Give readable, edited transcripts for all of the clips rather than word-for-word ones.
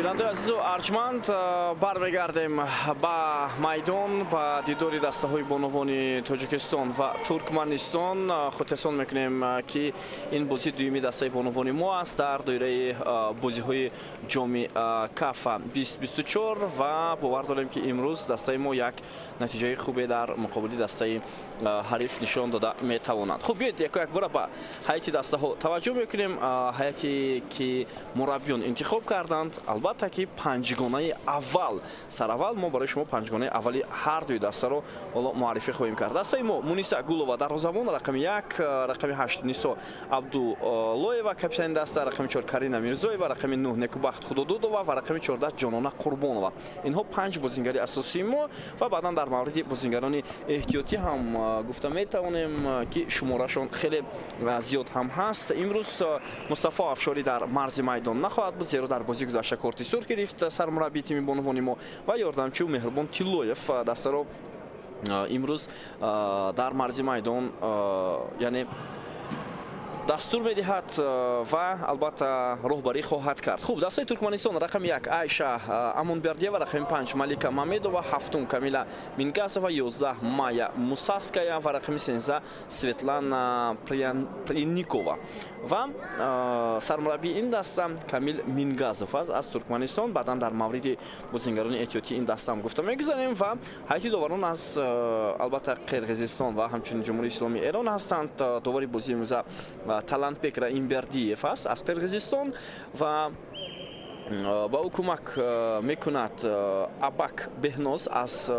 Бинандаи азизу арҷманд, бармегардем ба майдон, ба дидори дастаҳои бонувони Тоҷикистон ва Туркманистон. Хотиррасон мекунем, ки ин бозии дуюми дастаи бонувони мо аст дар доираи бозиҳои ҷоми Кафа 2024 ва бовар дорем, ки имрӯз дастаи мо як натиҷаи хубе дар муқобили дастаи ҳариф нишон дода метавонад. Хуб, биёед яко якбора ба ҳайати дастаҳо таваҷҷӯҳ мекунем. Ҳайате ки мураббиён интихоб карданд, албатта ки панҷгонаи аввал, сараввал мо барои шумо панҷгонаи аввали ҳар дуи дастаро ҳоло муаррифӣ хоҳем кард. Дастаи мо: Муниса Гулова дарвозабон, рақами 1, рақами 8 Нисо Абдуллоева, капитани даста, рақами 4 Карина Мирзоева, рақами 9 Некубахт Худододова ва рақами 14 Ҷонона Қурбонова. Инҳо панҷ бозингари асосии мо ва баъдан дар мавриди бозингарони эҳтиётӣ ҳам гуфта метавонем, ки шуморашон хеле зиёд ҳам ҳаст. Имрӯз Мустафо Афшорӣ дар марзи майдон нахоҳад буд, зеро дар бозии гузашта корти сурх гирифт сармураббии тими бонувони мо, ва ёрдамчиу Меҳрубон Тиллоев дастаро имрӯз дар марзи майдон, яъне дастур медиҳад ва албатта роҳбарӣ хоҳад кард. Хуб, дастаи Туркманистон: рақами 1 Айша Амонбердиева, рақами 5 Малика Мамедова, ҳафтум Камила Мингазова, 11 Майя Мусаская ва рақами 13 Светлана Приникова. Ва сармураббии ин даста Камил Мингазов аст аз Туркманистон. Баъдан дар мавриди бозингарони эҳтиётии ин даста ҳам гуфта мегузарем. Ва ҳайати доварон аз, албатта, Қирғизистон ва ҳамчунин Ҷумҳурии Исломии Эрон ҳастанд. Довари бозии имрӯза Талантбек Раимбердиев аст аз Қирғизистон ва ба ӯ кӯмак мекунад Абак Беҳноз аз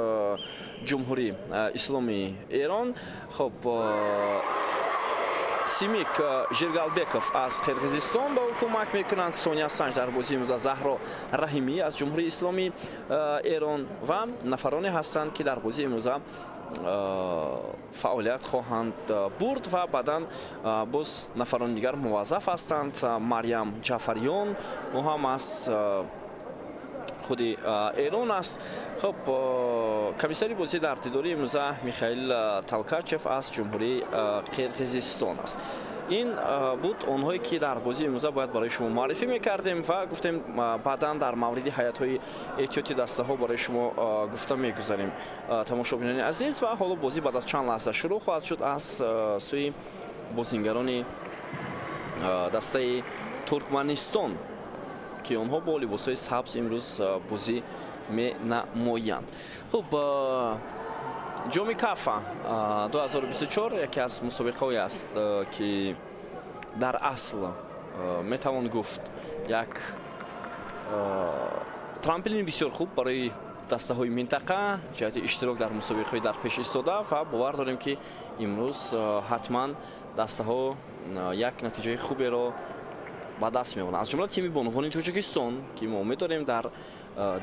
Ҷумҳурии Исломии Эрон. Хуб, Симик Жиргалбеков аз Қирғизистон ба ӯ кӯмак мекунанд. Сония Санҷ дар бозии имрӯза Заҳро Раҳимӣ аз Ҷумҳурии Исломии Эрон ва нафароне ҳастанд, ки дар бозии имрӯза фаъолият хоҳанд бурд. Ва баъдан боз нафарони дигар муваззаф ҳастанд. Марьям Ҷаъфариён, ӯ ҳам аз худи Эрон аст. Хуб, комиссари бозӣ дар дидори имрӯза Михаил Талкачев аз Ҷумҳурии Қирғизистон аст. Ин буд онҳое, ки дар бозии имрӯза бояд барои шумо муаррифӣ мекардем ва гуфтем, баъдан дар мавриди ҳайатҳои эҳтиёти дастаҳо барои шумо гуфта мегузарем, тамошобинони азиз. Ва ҳоло бозӣ баъд аз чанд лаҳза шурӯъ хоҳад шуд аз сӯи бозингарони дастаи Туркманистон, ки онҳо бо либосҳои сабз имрӯз бозӣ менамоянд. Хуб, ҷоми Кафа 2024 яке аз мусобиқаҳое аст, ки дар асл метавон гуфт, як трамплини бисёр хуб барои дастаҳои минтақа ҷиҳати иштирок дар мусобиқаҳои дар пеш истода. Ва бовар дорем, ки имрӯз ҳатман дастаҳо як натиҷаи хуберо ба даст меоранд, аз ҷумла тими бонувони Тоҷикистон, ки мо умед дорем, дар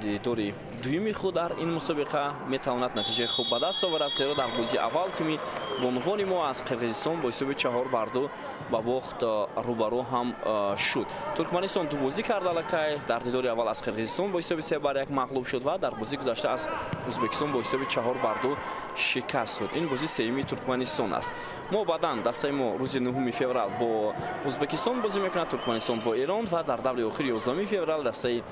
дидори дуюми худ дар ин мусобиқа метавонад натиҷаи хуб ба даст оварад, зеро дар бозии аввал тими бонувони мо аз Қирғизистон бо ҳисоби 4-2 ба бохт рӯбарӯ ҳам шуд. Туркманистон ду бозӣ кард аллакай. Дар дидори аввал аз Қирғизистон бо ҳисоби 3-1 мағлуб шуд ва дар бозии гузашта аз Ӯзбекистон бо ҳисоби 4-2 шикаст шуд. Ин бозии сеюми Туркманистон аст. Мо баъдан дастаи мо рӯзи 9 феврал бо Ӯзбекистон бозӣ мекунад, Туркманистон бо Эрон ва дар даври охир 11 феврал дастаи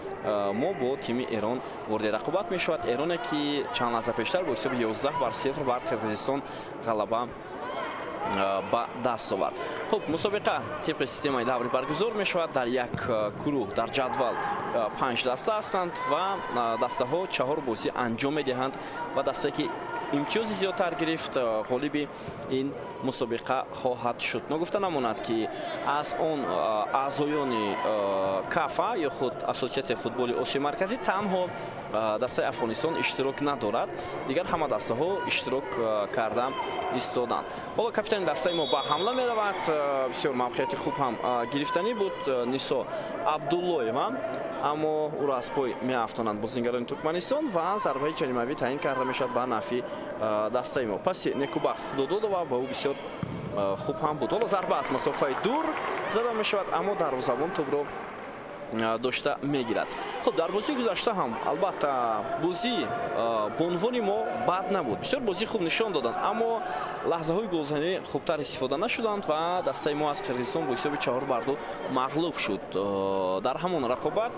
мо бо тими Эрон вориди рақобат мешавад. Эроне, ки чанд лаҳза пештар бо ҳисоби 11-0 бар Қирғизистон ғалаба ба даст овард. Хуб, мусобиқа тибқи системаи даврӣ баргузор мешавад. Дар як гурӯҳ дар ҷадвал панҷ даста ҳастанд ва дастаҳо чаҳор бозӣ анҷом медиҳанд ва дастае, ки имтиёзи зиёдтар гирифт, ғолиби ин мусобиқа хоҳад шуд. Ногуфта намонад, ки аз он аъзоёни Кафа ё худ Ассотсиатсияи футболи Осиёи Марказӣ танҳо дастаи Афғонистон иштирок надорад, дигар ҳама дастаҳо иштирок карда истоданд. Ҳоло капитани дастаи мо ба ҳамла меравад. Бисёр мавқеияти хуб ҳам гирифтанӣ буд Нисо Абдуллоева, аммо ӯро аз пой меафтонанд бозингарони Туркманистон ва зарбаи ҷаримавӣ таъин карда мешавад ба нафъи дастаи мо. Паси Некубахт Худододова ба ӯ бисёр хуб ҳам буд. Ҳоло зарба аз масофаи дур зада мешавад, аммо дарвозабон тӯбро дошта мегирад. Хуб, дар бозии гузашта ҳам, албатта, бозии бонувони мо бад набуд, бисёр бозии хуб нишон доданд, аммо лаҳзаҳои голзанӣ хубтар истифода нашуданд ва дастаи мо аз Қирғизистон бо ҳисоби 4-2 мағлуб шуд дар ҳамон рақобат.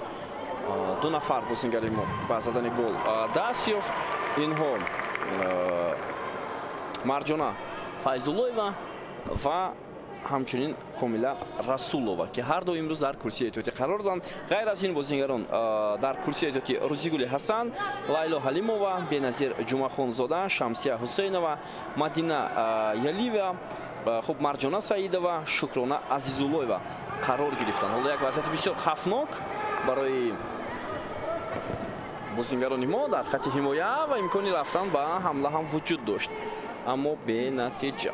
Ду нафар бозингари мо ба задани гол даст ёфт. Инҳо Марҷона Файзуллоева ва ҳамчунин Комила Расулова, ки ҳар ду имрӯз дар курсии эҳтиётӣ қарор доранд. Ғайр аз ин бозингарон дар курсии эҳтиётӣ Рӯзигули Ҳасан, Лайло Ҳалимова, Беназир Ҷумъахонзода, Шамсия Ҳусейнова, Мадина Ялива, хуб, Марҷона Саидова, Шукрона Азизуллоева қарор гирифтанд. Ҳоло як вазъияти бисёр хавфнок барои бозингарони мо дар хатти ҳимоя ва имкони рафтан ба ҳамла ҳам вуҷуд дошт, аммо бенатиҷа.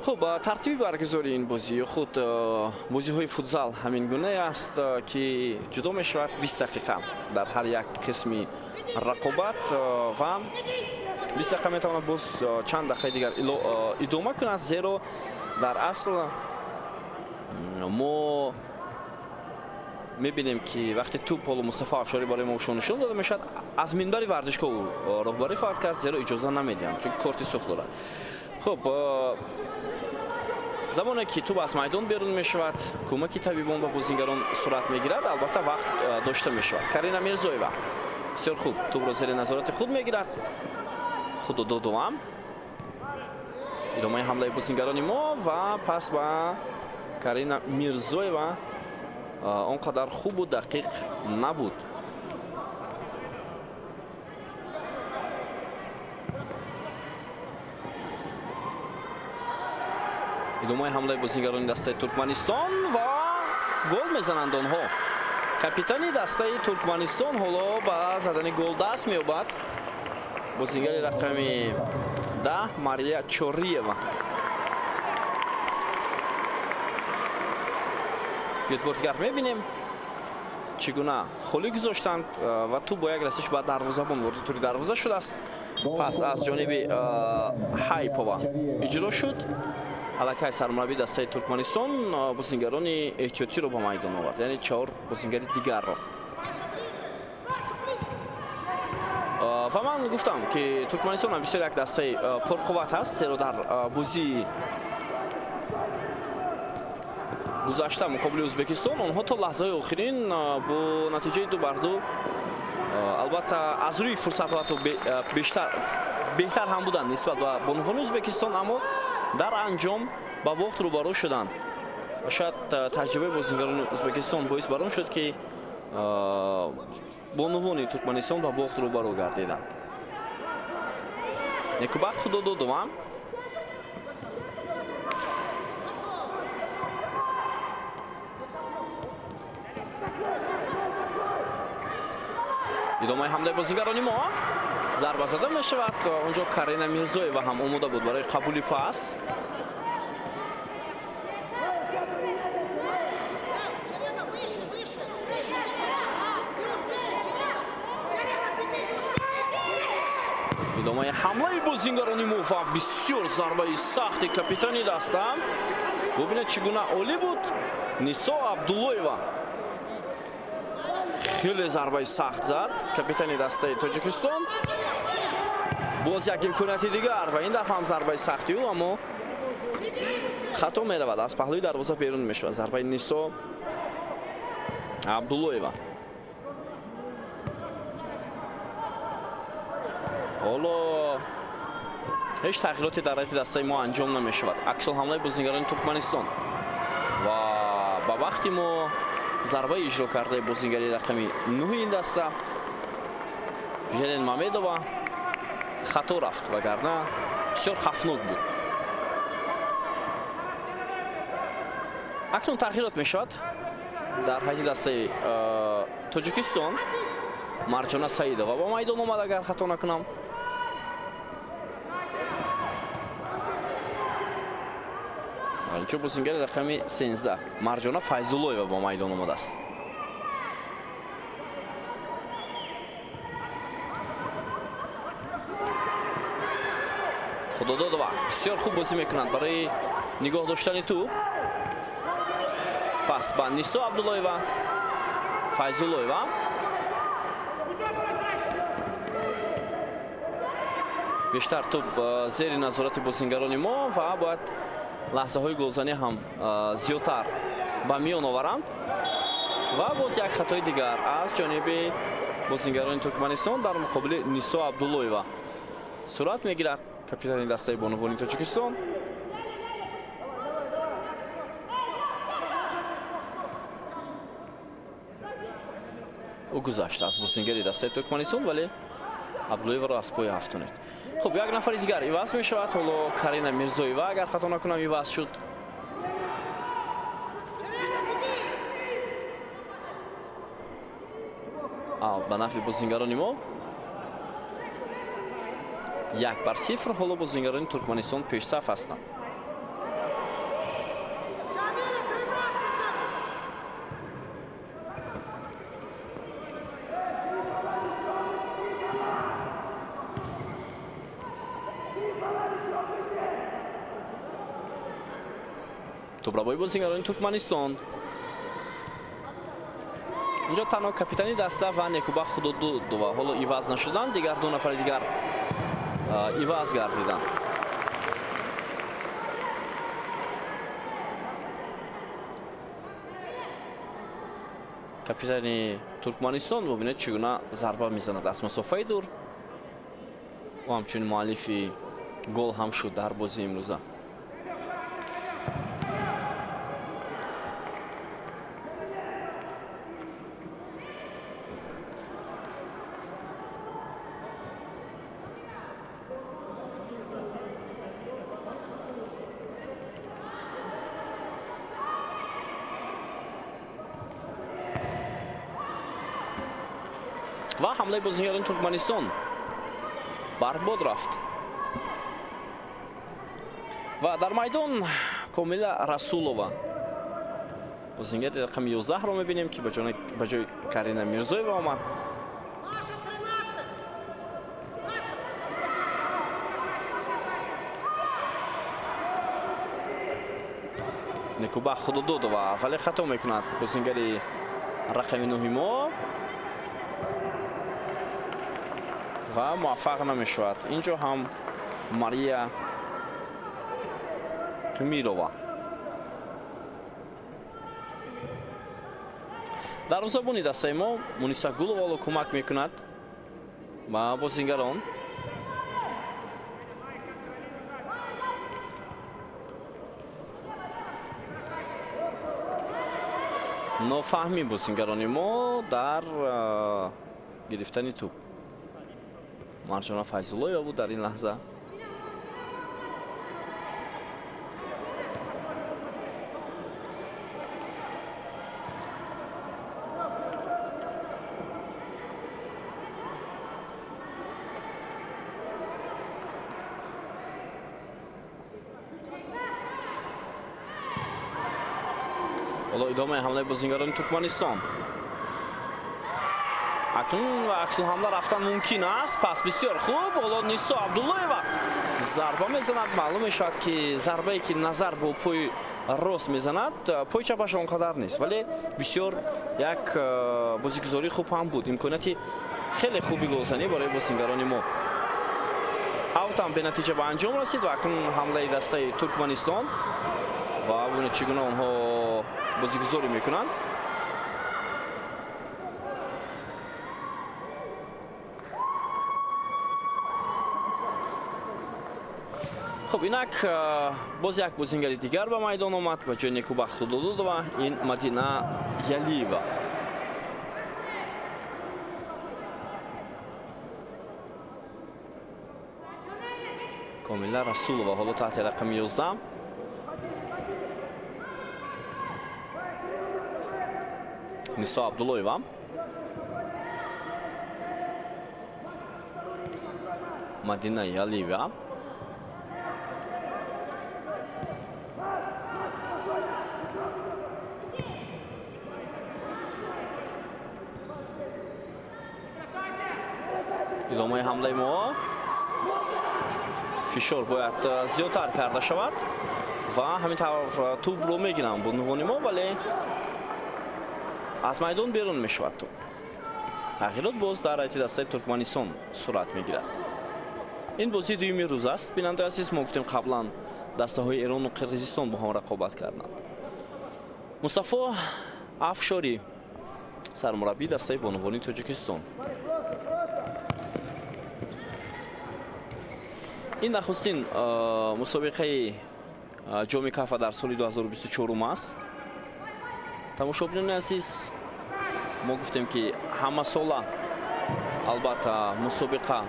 Хуб, тартиби баргузории ин бозӣ ё худ бозиҳои футзал ҳамин гуна аст, ки ҷудо мешавад 20 дақиқа дар ҳар як қисми рақобат ва 20 дақиқа метавонад боз чанд дақиқаи дигар идома кунад, зеро дар асл мо мебинем, ки вақте тӯп ҳоло Мустафо Афшорӣ барои мо нишон дода мешавад, аз минбари варзишгоҳ ӯ роҳбарӣ хоҳад кард, зеро иҷоза намедиҳанд, чун корти сурх дорад. Хуб, замоне ки тӯп аз майдон берун мешавад, кӯмаки табибон ба бозингарон сурат мегирад, албатта вақт дошта мешавад. Карина Мирзоева бисёр хуб тӯпро зери назорати худ мегирад. Худододова. Идомаи ҳамлаи бозингарони мо ва пас ба Карина Мирзоева он қадар хубу дақиқ набуд. Идомаи ҳамлаи бозингарони дастаи Туркманистон ва гол мезананд онҳо. Капитани дастаи Туркманистон ҳоло ба задани гол даст меёбад. Бозингари рақами 10 Мария Чориева. Бори дигар мебинем чӣ гуна холӣ гузоштанд ва тӯп бо як расиш ба дарвозабон ворид тури дарвоза шудааст. Пас аз ҷониби Ҳайпова иҷро шуд. Аллакай сармураббии дастаи Туркманистон бозингарони эҳтиётиро ба майдон овард, яъне 4 бозингари дигарро. Ва ман гуфтам, ки Туркманистон ҳам бисёр як дастаи пурқувват аст, зеро дар бозии гузашта муқобили Ӯзбекистон онҳо то лаҳзаи охирин бо натиҷаи 2-2, албатта аз рӯи фурсатҳо ҳатто беҳтар ҳам буданд нисбат ба бонувони Ӯзбекистон, аммо дар анҷом ба бохт рӯбарӯ шуданд. Шояд таҷрибаи бозингарони Ӯзбекистон боис бар он шуд, ки бонувони Туркманистон ба бохт рӯбарӯ гардиданд. Некубахт Худододова. Идомаи ҳамлаи бозингарони мо. Зарба зада мешавад. Онҷо Карина Мирзоева ҳам омода буд барои қабули пас. Идомаи ҳамлаи бозингарони мо ва бисёр зарбаи сахти капитани даста. Бубинед чӣ гуна олӣ буд Нисо Абдуллоева. Хеле зарбаи сахт зад капитани дастаи Тоҷикистон. Боз як имконияти дигар ва ин дафъа ҳам зарбаи сахти ӯ, аммо хато меравад, аз паҳлӯи дарвоза берун мешавад зарбаи Нисо Абдуллоева. Ҳоло ҳеҷ тағйироте дар ҳайати дастаи мо анҷом намешавад. Аксулҳамлаи бозингарони Туркманистон ва ба вақти мо зарбаи иҷро кардаи бозингари рақами 9 ин даста Желен Мамедова хато рафт, вагарна бисёр хавфнок буд. Акнун тағйирот мешавад дар ҳайати дастаи Тоҷикистон. Марҷона Саидова ба майдон омад, агар хато накунам. Инҷо бозингари рақами 13 Марҷона Файзуллоева ба майдон омадааст. Худододова бисёр хуб бозӣ мекунад барои нигоҳ доштани тӯп. Пас ба Нисо Абдуллоева, Файзуллоева. Бештар тӯп зери назорати бозингарони мо ва бояд лаҳзаҳои голзанӣ ҳам зиёдтар ба миён оваранд. Ва боз як хатои дигар аз ҷониби бозингарони Туркманистон дар муқобили Нисо Абдуллоева сурат мегирад, капитани дастаи бонувони Тоҷикистон. Ӯ гузашт аз бозингари дастаи Туркманистон, вале Абдуллоеваро аз пои афтонид. Хуб, як нафари дигар иваз мешавад. Ҳоло Карина Мирзоева, агар хато накунам, иваз шуд. Ба нафъи бозингарони мо 1-0. Ҳоло бозингарони Туркманистон пешсаф ҳастанд. Тӯбрабои бозингарони Туркманистон. Инҷо танҳо капитани даста ва Некубахт Худододова ҳоло иваз нашуданд, дигар ду нафари дигар иваз гардиданд. Капитани Туркманистон бубинед чӣ гуна зарба мезанад аз масофаи дур. Ӯ ҳамчунин муаллифи гол ҳам шуд дар бозии имрӯза. Ва ҳамлаи бозингарони Туркманистон барбод рафт. Ва дар майдон Комила Расулова, бозингари рақами 11-ро мебинем, ки ба ҷои Карина Мирзоева омад. Некубахт Худододова, вале хато мекунад бозингари рақами 9 мо ва муваффақ намешавад. Инҷо ҳам Мария Қимирова. Дарвозабони дастаи мо Муниса Гулова кӯмак мекунад ба бозингарон. Нофаҳмӣ бозингарони мо дар гирифтани тӯб. Марҷона Файзуллоева буд дар ин лаҳза. Ҳоло идомаи ҳамлаи бозингарони Туркманистон. Акнун ва аксулҳамла рафтан мумкин аст. Пас бисёр хуб. Ҳоло Нисо Абдуллоева зарба мезанад. Маълум мешавад, ки зарбае ки назар бо пои рост мезанад, пои чапаш он қадар нест, вале бисёр як бозигузории хуб ҳам буд. Имконияти хеле хуби голзанӣ барои бозингарони мо. Аутам бенатиҷа ба анҷом расид ва акнун ҳамлаи дастаи Туркманистон ва бубинед чӣ гуна онҳо бозигузорӣ мекунанд. Хуб, инак боз як бозингари дигар ба майдон омад ба ҷои Некубахт Худододова, ин Мадина Ялиева. Комила Расулова ҳоло таҳти рақами 11. Нисо Абдуллоева. Мадина Ялиева. Идомаи ҳамлаи мо. Фишор бояд зиёдтар карда шавад ва ҳамин тавр тӯбро мегиранд бонувони мо, вале аз майдон берун мешавад тӯб. Тағйирот боз дар ҳайати дастаи Туркманистон сурат мегирад. Ин бозии дуюми рӯз аст. Бинандаи азиз, мо гуфтем қаблан дастаҳои Эрону Қирғизистон бо ҳам рақобат карданд. Мустафо Афшорӣ Сармураббии дастаи бонувони Тоҷикистон. Ин нахустин мусобиқаи ҷоми Кафа дар соли 2024 аст. Тамошобинони азиз, мо гуфтем ки ҳамасола албатта мусобиқа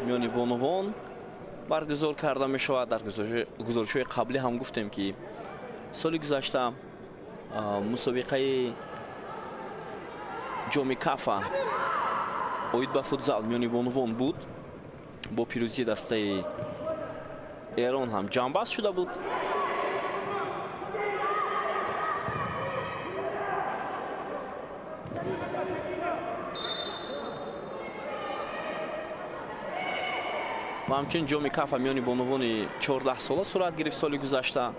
миёни бонувон баргузор карда мешавад. Дар гузоришҳои қаблӣ ҳам гуфтем ки соли гузашта мусобиқаи ҷоми Кафа оид ба футзал миёни бонувон буд, бо пирӯзии дастаи Эрон ҳам ҷамъбаст шуда буд. Ва ҳамчунин ҷоми Кафа миёни бонувони 14 сола сурат гирифт соли гузашта,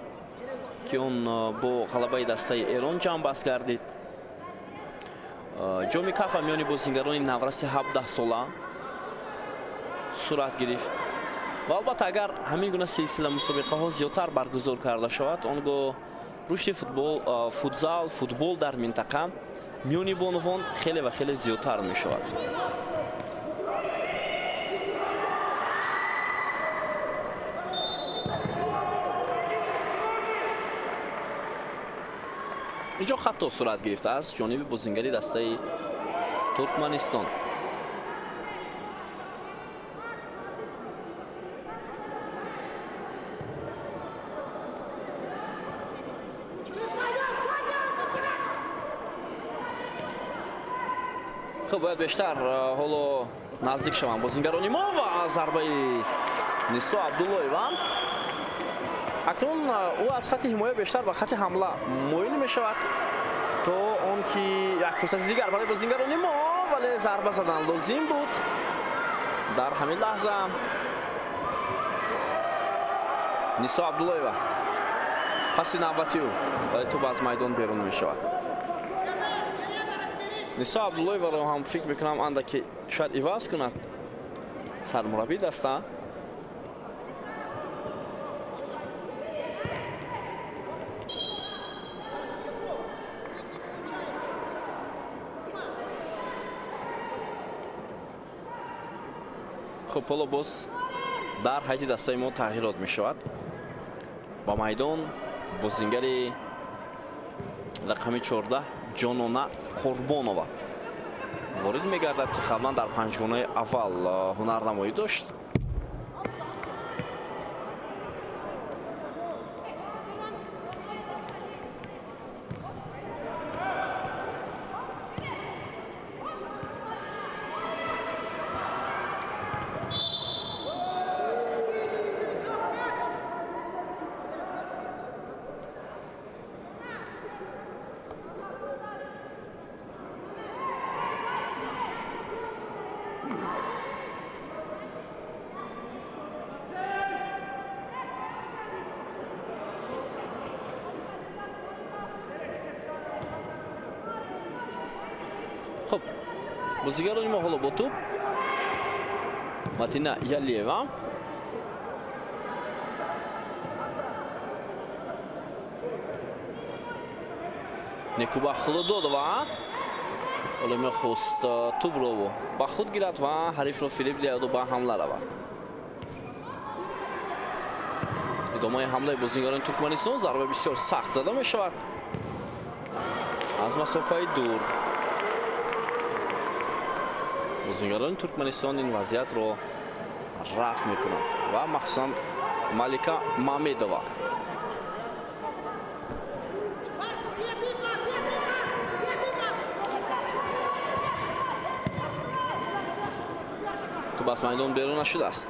ки он бо ғалабаи дастаи Эрон ҷамъбаст гардид. Ҷоми Кафа миёни бозингарони навраси 17 сола сурат гирифт. Ва албатта агар ҳамин гуна силсила мусобиқаҳо зиёдтар баргузор карда шавад, он гоҳ рушди футзал, футбол дар минтақа миёни бонувон хеле ва хеле зиёдтар мешавад. Инҷо хато сурат гирифта аз ҷониби бозингари дастаи Туркманистон. Хуб, бояд бештар ҳоло наздик шаванд бозингарони мо ва зарбаи Нисо Абдуллоева. Акнун ӯ аз хати ҳимоя бештар ба хати ҳамла моил мешавад, то он ки як фурсати дигар барои бозингарони мо, вале зарба задан лозим буд. Дар ҳамин лаҳза Нисо Абдуллоева паси навбати ӯ, вале тӯб аз майдон берун мешавад. Нисо Абдуллоеваро ҳам фикр мекунам андаке шояд иваз кунад сармураббии даста. Хуб, ҳоло боз дар ҳайати дастаи мо тағйирот мешавад. Ба майдон бозингари рақами 14 Ҷонона Қурбонова ворид мегардад, ки қаблан дар панҷгонаи аввал ҳунарнамоӣ дошт. Хуб, бозигарони мо ҳоло бо тӯб. Мадина Ялиева. Некуба Хлудодова ҳоло мехост тӯбро ба худ гирад ва ҳарифро фиреб диҳаду ба ҳамла равад. Идомаи ҳамлаи бозигарони Туркманистон, зарба бисёр сахт зада мешавад аз масофаи дур. Бозингарони Туркманистон ин вазъиятро рафъ мекунанд ва махсусан Малика Мамедова. Тӯб аз майдон берун нашудааст.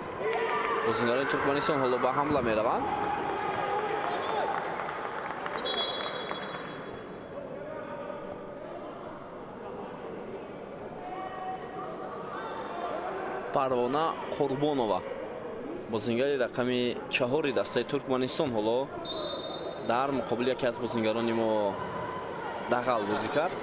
Бозингарони Туркманистон ҳоло ба ҳамла мераванд. Парвона Қурбонова, бозингари рақами 4 дастаи Туркманистон, ҳоло дар муқобили яке аз бозингарони мо дағал бозӣ кард.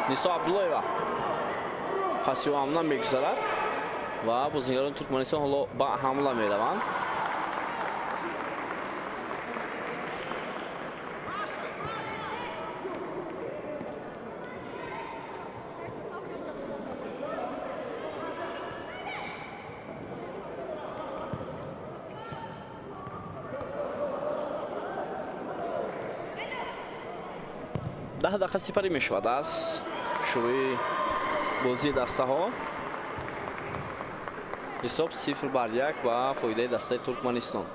Нисо Абдуллоева паси ӯ ҳам намегузарад ва бозигарони Туркманистон ҳоло ба ҳамла мераванд. Даҳ дақиқа сипарӣ мешавад аз шурӯи бозии дастаҳо. Ҳисоб 0-1 ба фоидаи дастаи Туркманистон.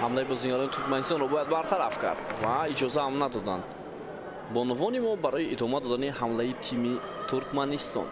Ҳамлаи бозигарони Туркманистонро бояд бартараф кард ва иҷоза ҳам надоданд бонувони мо барои идома додани ҳамлаи тими Туркманистон.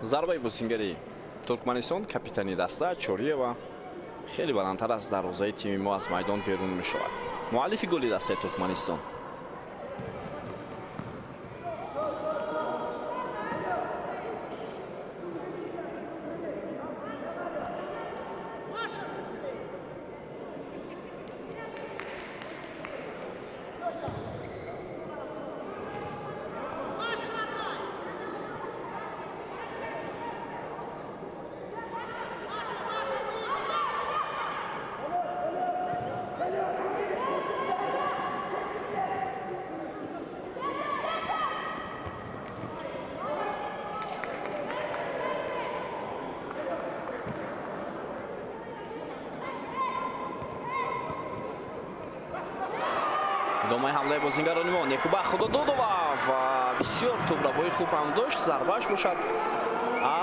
Зарбаи бозингари Туркманистон, капитани даста Чориева, хеле баландтар аз дарвозаи тими мо аз майдон берун мешавад. Муаллифи голи дастаи Туркманистон. Идомаи ҳамлаи бозингарони мо. Некубах Худододова ва бисёр тӯбрабои хуб ҳам дошт. Зарбааш бошад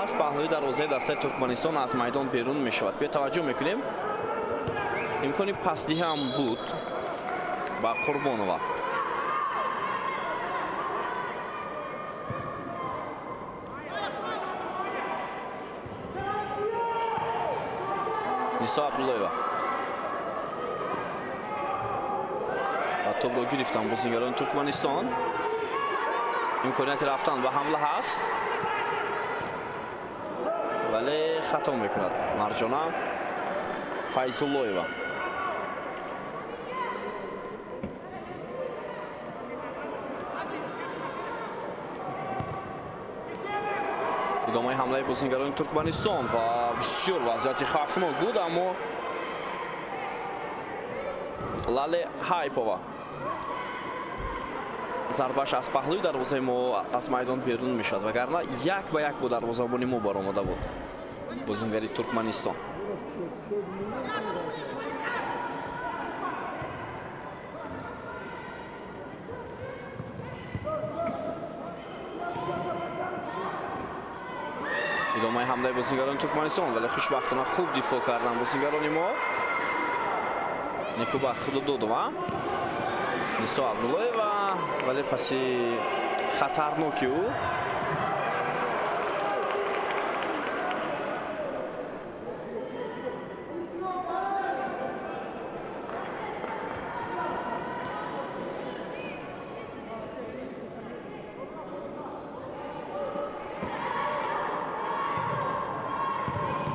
аз паҳлӯи дарвозаи дастаи Туркманистон аз майдон берун мешавад. Биё таваҷҷӯҳ мекунем, имкони пасдиҳӣ ҳам буд ба Қурбонова. Нисо Абдуллоева тӯбро гирифтан бозингарони Туркманистон. Имконияти рафтан ба ҳамла ҳаст, вале хато мекунад Марҷона Файзуллоева. Идомаи ҳамлаи бозингарони Туркманистон ва бисёр вазъияти хавфнок буд, аммо Лале Ҳайпова зарбаш аз паҳлӯи дарвозаи мо аз майдон берун мешавад, вагарна як ба як бо дарвозабони мо баромада буд бозингари Туркманистон. Идомаи ҳамлаи бозингарони Туркманистон, вале хушбахтона хуб дифоъ карданд бозингарони мо. Некубах Худододова, Нисо Абдуллоева, вале паси хатарноки ӯ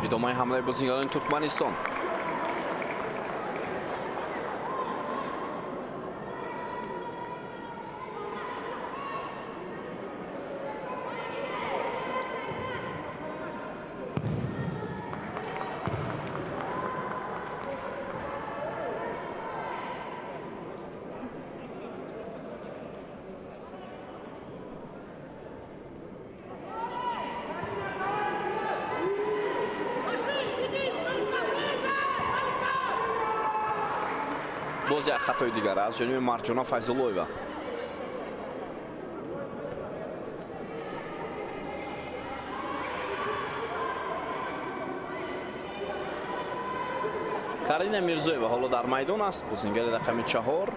идомаи ҳамлаи бозингарони Туркманистон. Боз як хатои дигар аз ҷониби Марҷона Файзуллоева. Карина Мирзоева ҳоло дар майдон аст, бозингари рақами 4.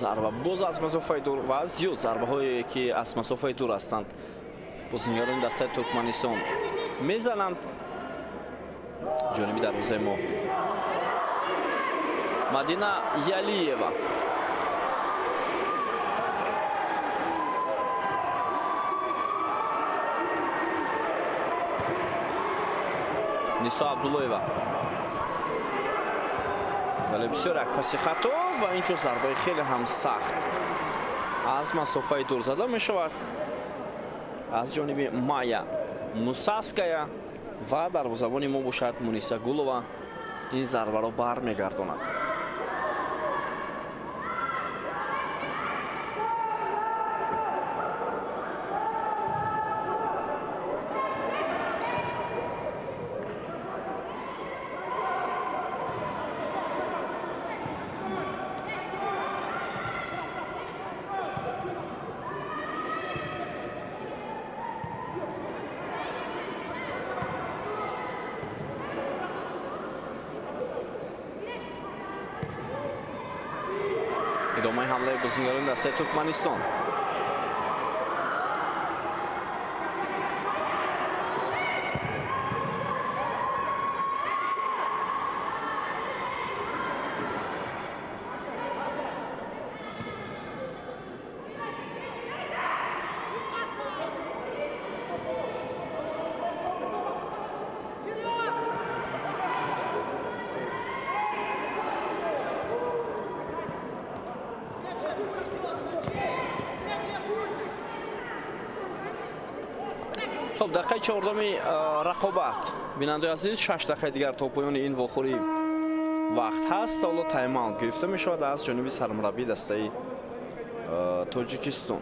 Зарба боз аз масофаи дур ва зиёд зарбаҳое ки аз масофаи дур ҳастанд бозингарони дастаи Туркманистон мезананд ҷониби дарвозаи мо. Мадина Ялиева. Нисо Абдуллоева. Вале бисёр як паси хато ва инчо зарбаи хеле ҳам сахт аз масофаи дур зада мешавад аз ҷониби Майя Мусаская ва дарвозабони мо бошад Муниса Гулова ин зарбаро бармегардонад. Идомаи ҳамлаи бозингарони дастаи Туркманистон. Хуб, дақиқаи чордуми рақобат. Бинандаи азиз, 6 дақиқаи дигар то поёни ин вохӯрӣ вақт ҳаст. Ҳоло тайм-аут гирифта мешавад аз ҷониби сармураббии дастаи Тоҷикистон.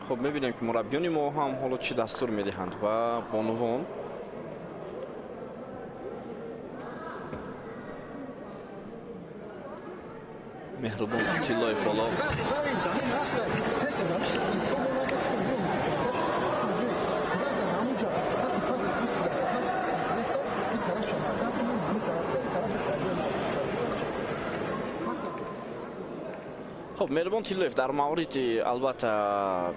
Хуб, мебинем ки мураббиёни мо ҳам ҳоло чӣ дастур медиҳанд ба бонувон. Меҳрубон Тиллоев ҳоло хуб, Меҳрубон Тиллоев дар мавриди албатта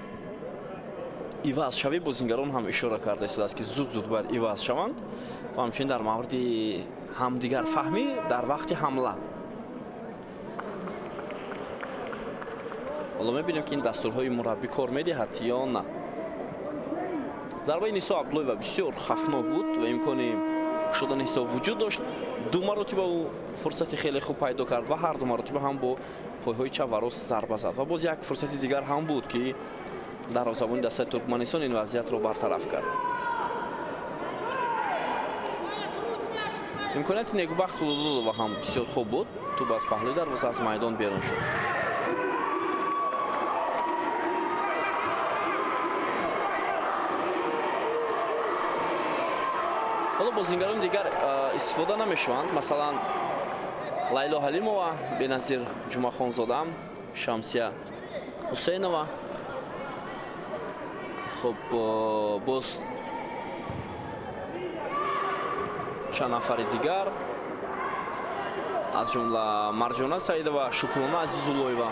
ивазшавии бозингарон ҳам ишора карда истодааст, ки зуд-зуд бояд иваз шаванд ва ҳамчунин дар мавриди ҳамдигарфаҳмӣ дар вақти ҳамла. Ҳоло мебинем ки ин дастурҳои мураббӣ кор медиҳад ё на. Зарбаи Нисо Абдуллоева бисёр хафнок буд ва имкони шудани ҳисоб вуҷуд дошт. Ду маротиба ӯ фурсати хеле хуб пайдо кард ва ҳар ду маротиба ҳам бо пойҳои чап ва рост зарба зад. Ва боз як фурсати дигар ҳам буд, ки дарвозабони дастаи Туркманистон ин вазъиятро бартараф кард. Имконияти Некбахт Худододова ҳам бисёр хуб буд. Тӯб аз паҳлӯи дарвоза аз майдон берун шуд. Ҳоло бозингарони дигар истифода намешаванд. Масалан, Лайло Ҳалимова, Беназир Ҷумъахонзода, Шамсия Ҳусейнова. Хуб, боз чанд нафари дигар, аз ҷумла Марҷона Саидова, Шукрона Азизуллоева.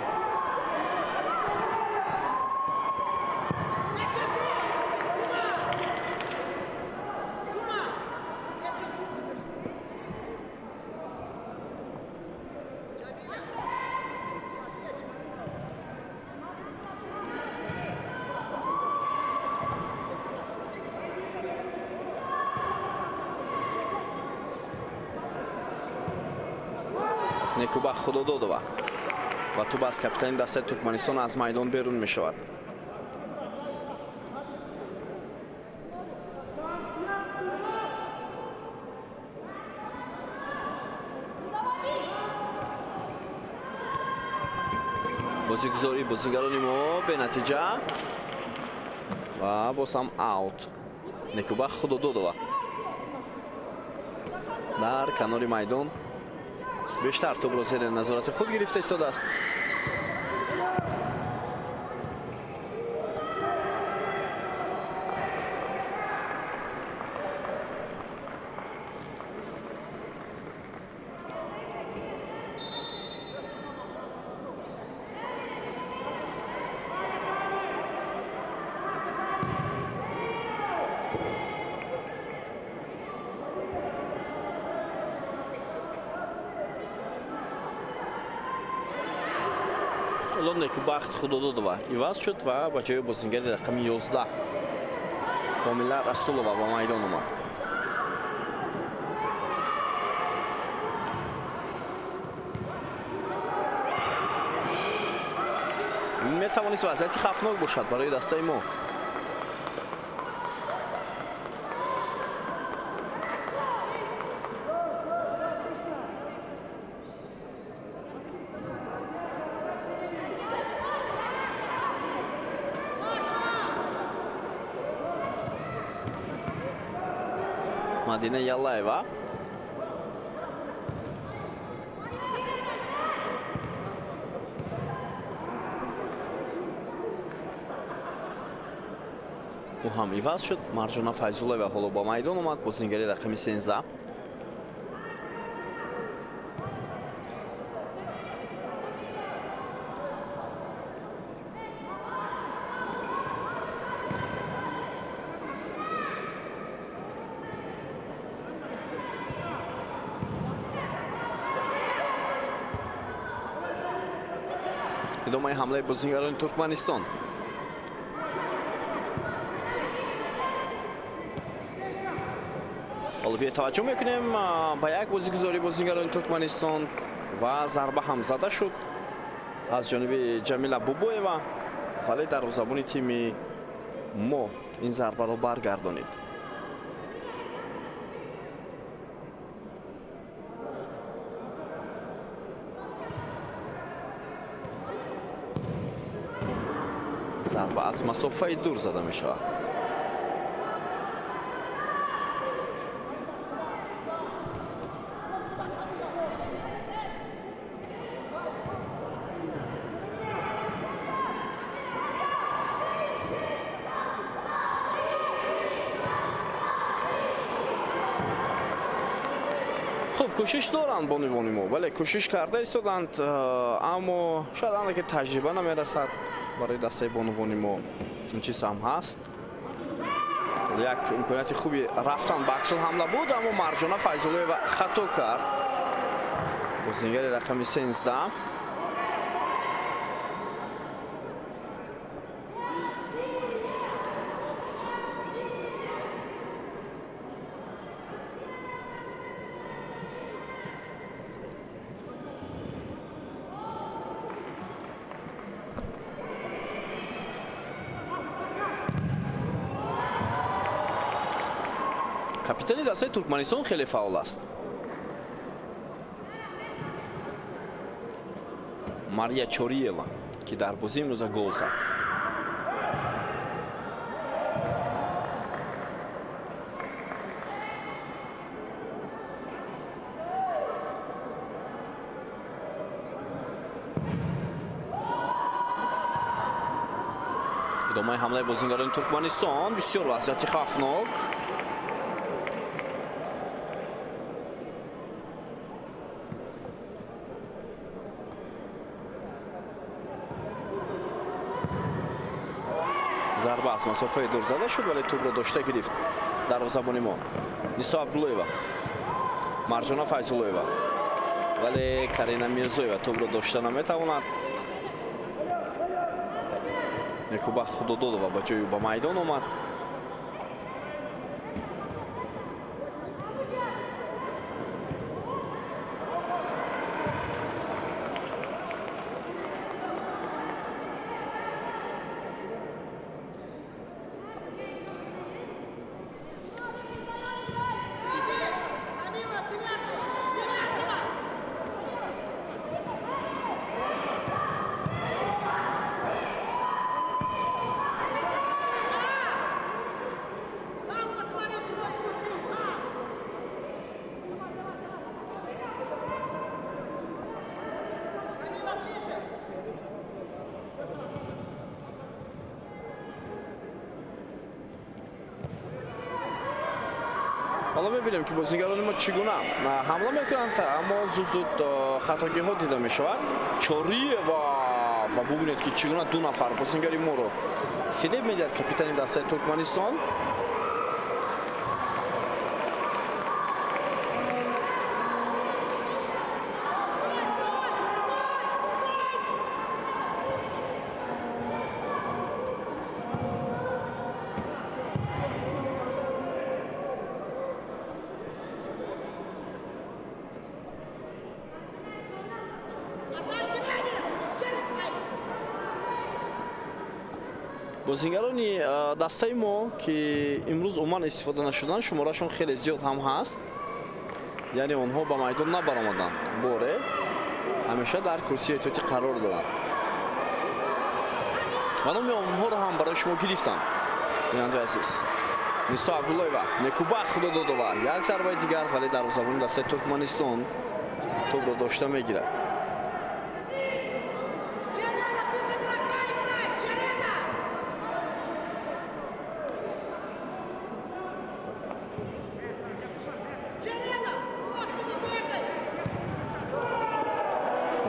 Некубахт Худододова. Ва тӯб аз капитани дастаи Туркманистон аз майдон берун мешавад. Бозигузории бозигарони мо бенатиҷа ва боз ҳам аут. Некубахт Худододова дар канори майдон бештар тӯбро зери назорати худ гирифта истодааст. Некубахт Худододова иваз шуд ва ба ҷои бозингари рақами 11 Комила Расулова ба майдон омад. Метавонист вазъияти хавфнок бошад барои дастаи мо. Мадина Яллаева. Ӯ ҳам иваз шуд. Марҷона Файзуллаева ҳоло ба майдон омад, бозингари рақами 13. Идомаи ҳамлаи бозингарони Туркманистон. Ҳоло бия таваҷҷӯҳ мекунем ба як бозигузории бозингарони Туркманистон ва зарба ҳам зада шуд аз ҷониби Ҷамила Бубоева, вале дарвозабони тими мо ин зарбаро баргардонид. Зарба аз масофаи дур зада мешавад. Хуб, кӯшиш доранд бонувони мо, вале кӯшиш карда истоданд, аммо шояд ане ки таҷриба намерасад барои дастаи бонувони мо. Ин чиз ҳам ҳаст. Як имконияти хуби рафтан ба аксул ҳамла буд, аммо Марҷона Файзуллоева хато кард. Бозингари рақами 13. Капитани дастаи Туркманистон хеле фаъол аст. Мария Чориева, ки дар бозии имрӯза гол зад. Идомаи ҳамлаи бозингарони Туркманистон бисёр вазъияти хавфнок. Зарба аз масофаи дур зада шуд, вале тӯбро дошта гирифт дарвозабони мо. Нисо Абдуллоева, Марҷона Файзуллоева, вале Карина Мирзоева тӯбро дошта наметавонад. Некубахт Худододова ба ҷои ӯ ба майдон омад. Ҳоло мебинем, ки бозигарони мо чӣ гуна ҳамла мекунанд, аммо зуд-зуд хатогиҳо дида мешавад. Чориева, ва бубинед, ки чӣ гуна ду нафар бозигари моро фиреб медиҳад капитани дастаи Туркманистон. Бозингарони дастаи мо, ки имрӯз умуман истифода нашуданд, шуморашон хеле зиёд ҳам ҳаст, яъне онҳо ба майдон набаромаданд, боре ҳамеша дар курсии эҳтиётӣ қарор доранд ва номи онҳоро ҳам барои шумо гирифтам, бинандаи азиз. Нисо Абдуллоева, Некубахт Худододова, як зарбаи дигар, вале дарвозабони дастаи Туркманистон тӯбро дошта мегирад.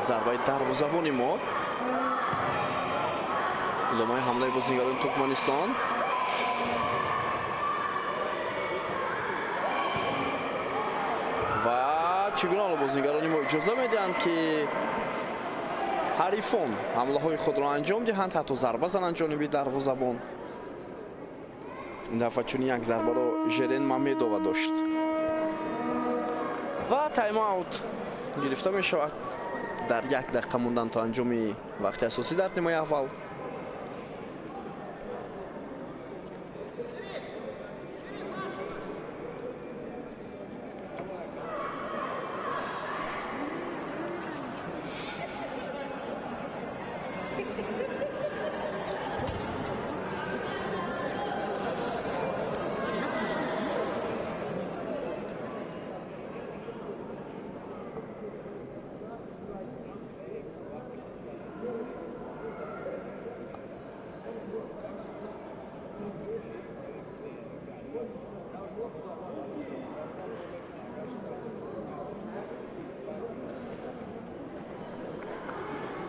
Зарбаи дарвозабони мо, идомаи ҳамлаи бозингарони Туркманистон. Ва чӣ гуна ҳоло бозингарони мо иҷоза медиҳанд, ки ҳарифон ҳамлаҳои худро анҷом диҳанд, ҳатто зарба зананд ҷониби дарвозабон. Ин дафъа чунин як зарбаро Жерен Мамедова дошт ва тайм-аут гирифта мешавад. Дар як дақиқа мондан то анҷоми вақти асосӣ дар нимаи аввал.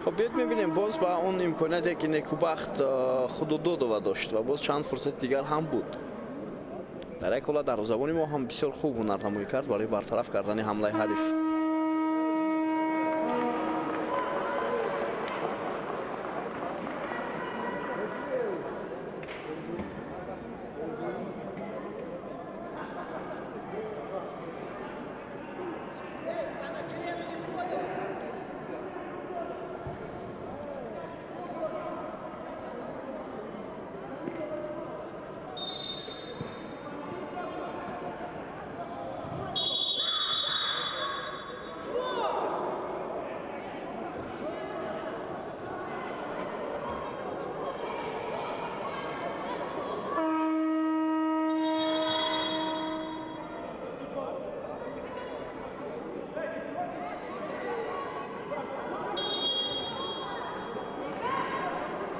Хоб, биёед мебинем боз ба он имконияте, ки Некубахт Худододова дошт ва боз чанд фурсати дигар ҳам буд. Дар як ҳолат дарвозабони мо ҳам бисёр хуб ҳунарнамоӣ кард барои бартараф кардани ҳамлаи ҳариф.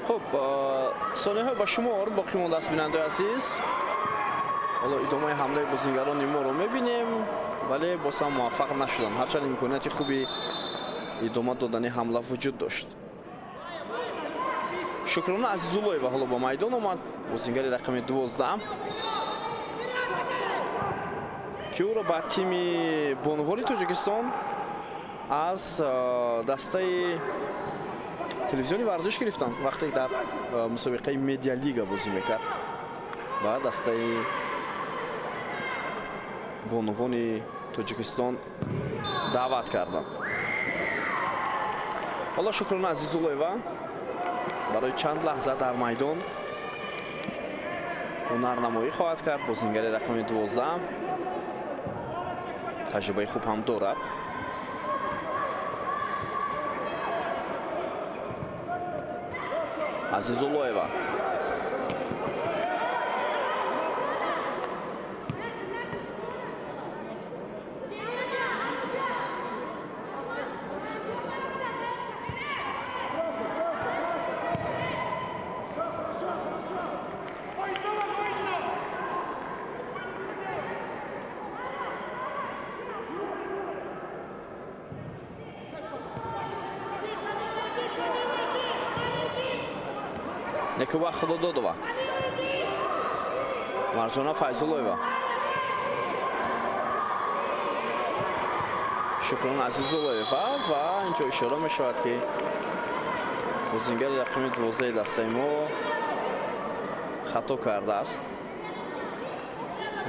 Хуб, сонияҳои ба шумор боқӣ мондааст, бинандаи азиз. Ҳоло идомаи ҳамлаи бозингарони моро мебинем, вале боз ҳам муваффақ нашуданд, ҳарчанд имконияти хуби идома додани ҳамла вуҷуд дошт. Шукрона Азизуллоева ҳоло ба майдон омад, бозингари рақами 12, ки ӯро ба тими бонувони Тоҷикистон аз дастаи телевизиони варзиш гирифтанд, вақте дар мусобиқаи медиалига бозӣ мекард ва дастаи бонувони Тоҷикистон даъват карданд. Ҳоло Шукрона Азизуллоева барои чанд лаҳза дар майдон ҳунарнамоӣ хоҳад кард. Бозингари рақами 12 таҷрибаи хуб ҳам дорад. Азизуллоева Некува Худододова. Марҷона Файзуллоева. Шукрон Азизуллоева ва инҷо ишора мешавад, ки бозингари рақами 12 дастаи мо хато кардааст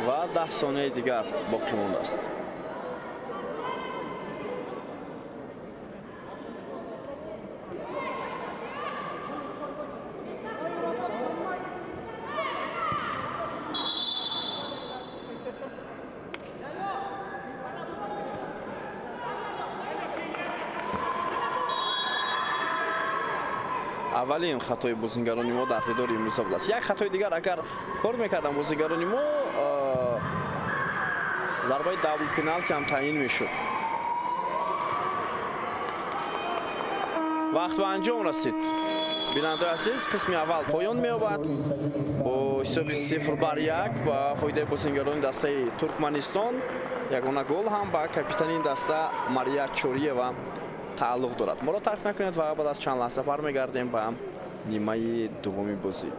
ва 10 сонияи дигар боқӣ мондааст. Аввалин хатои бозингарони мо дар дидори имрӯза будааст. Як хатои дигар агар кор мекарданд бозингарони мо, зарбаи дабл пеналти ҳам таъин мешуд. Вақт ба анҷом расид. Бинандаи азиз, қисми аввал поён меёбад бо ҳисоби 0-1 ба фоидаи бозингарони дастаи Туркманистон. Ягона гол ҳам ба капитани даста Мария Чориева тааллуқ дорад. Моро тарк накунед ва баъд аз чанд лаҳза бармегардем ба нимаи дуввуми бозӣ.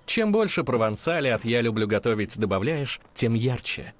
Чем больше провансали от «Я люблю готовить» добавляешь, тем ярче.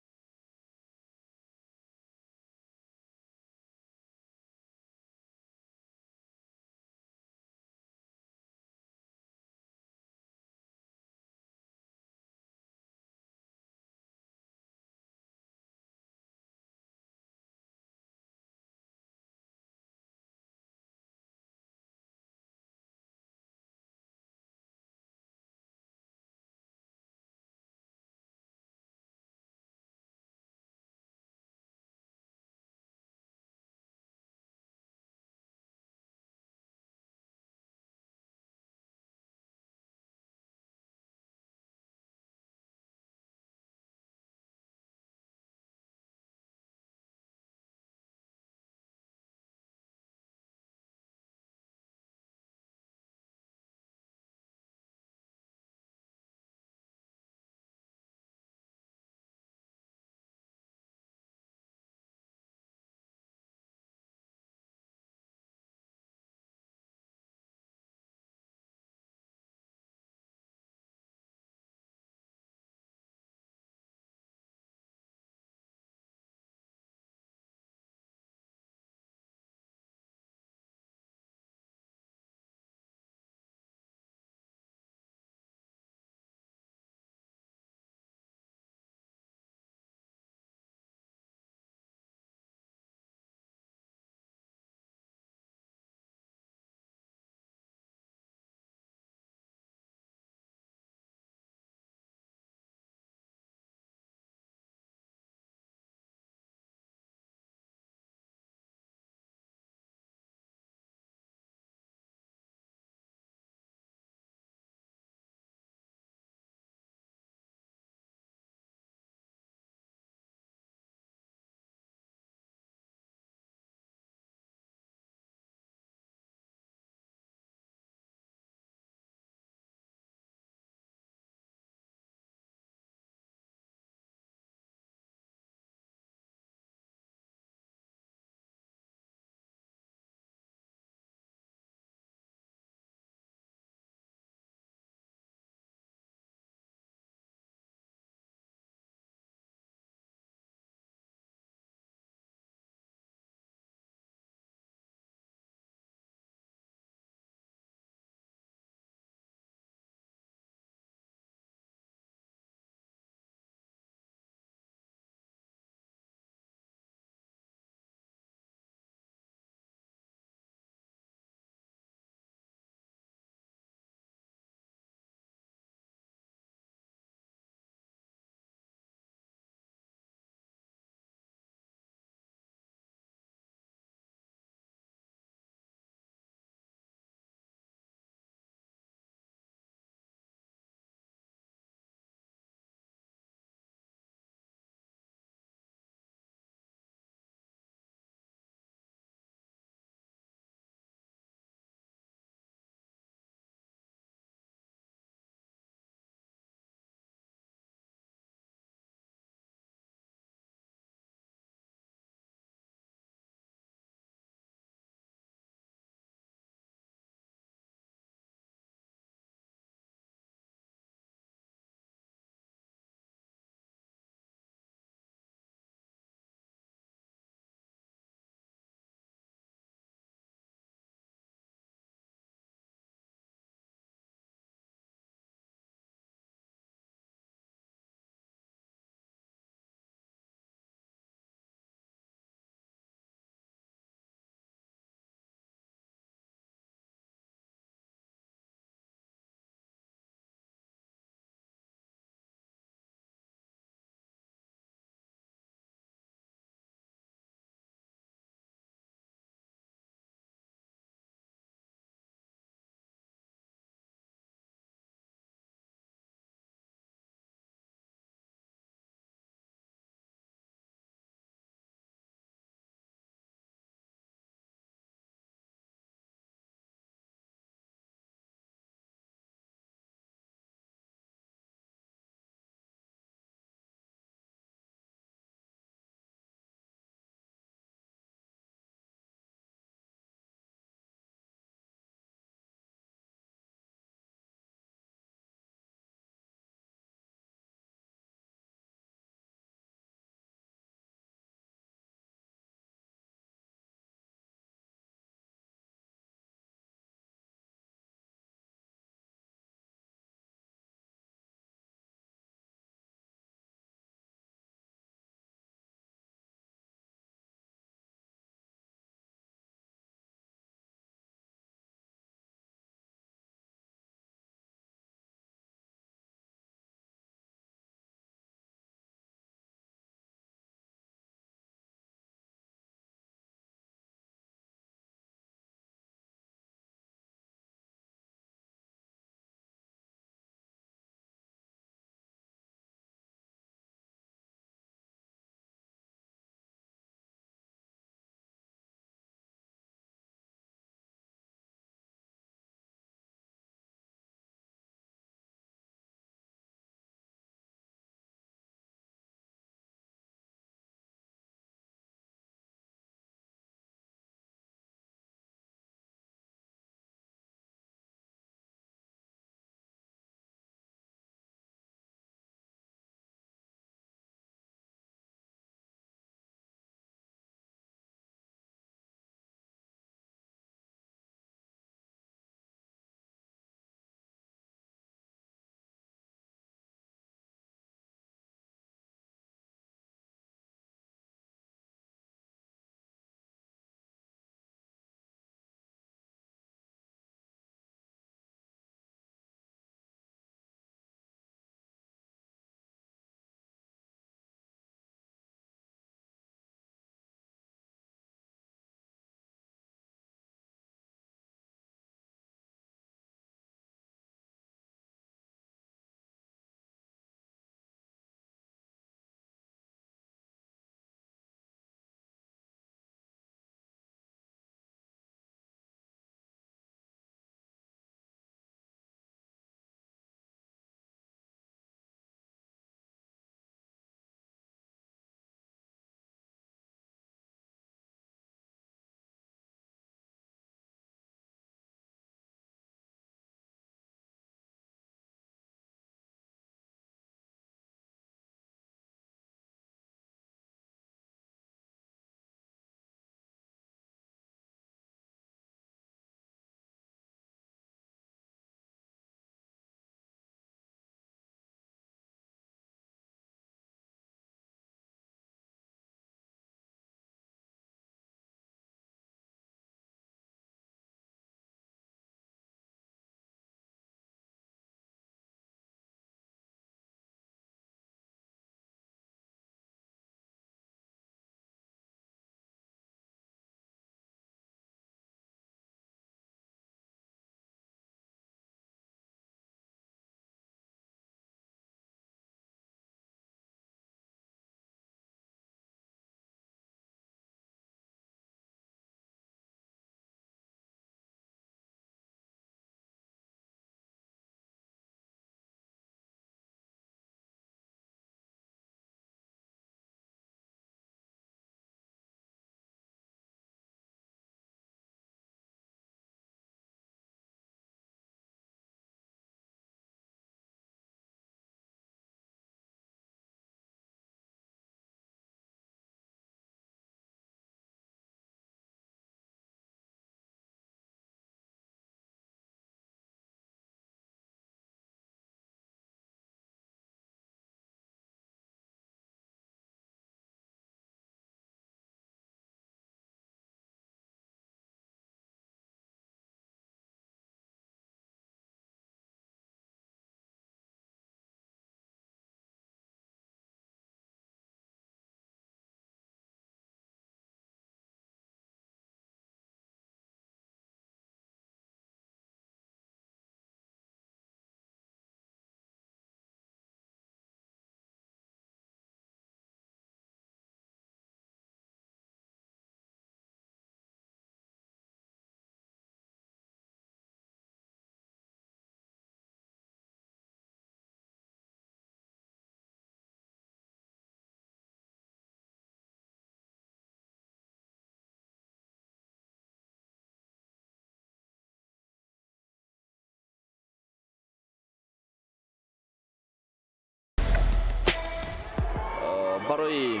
Барои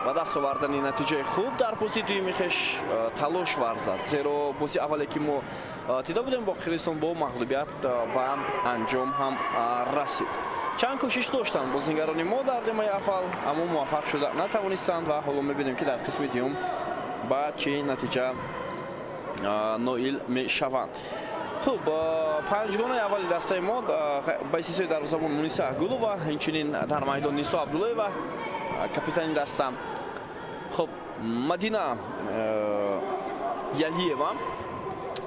ба даст овардани натиҷаи хуб дар бозии дуюми хеш талош варзад, зеро бозии аввале ки мо дида будем бо Қирғизистон бо мағлубият ба анҷом ҳам расид. Чанд кӯшиш доштанд бозингарони мо дар нимаи аввал, аммо муваффақ шуда натавонистанд ва ҳоло мебинем ки дар қисми дуюм ба чӣ натиҷа ноил мешаванд. Хуб, панҷгонаи аввали дастаи мо ба истиснои дарвозабон Муниса Гулова, инчунин дар майдон Нисо Абдуллоева, капитани даста. Хуб, Мадина Ялиева,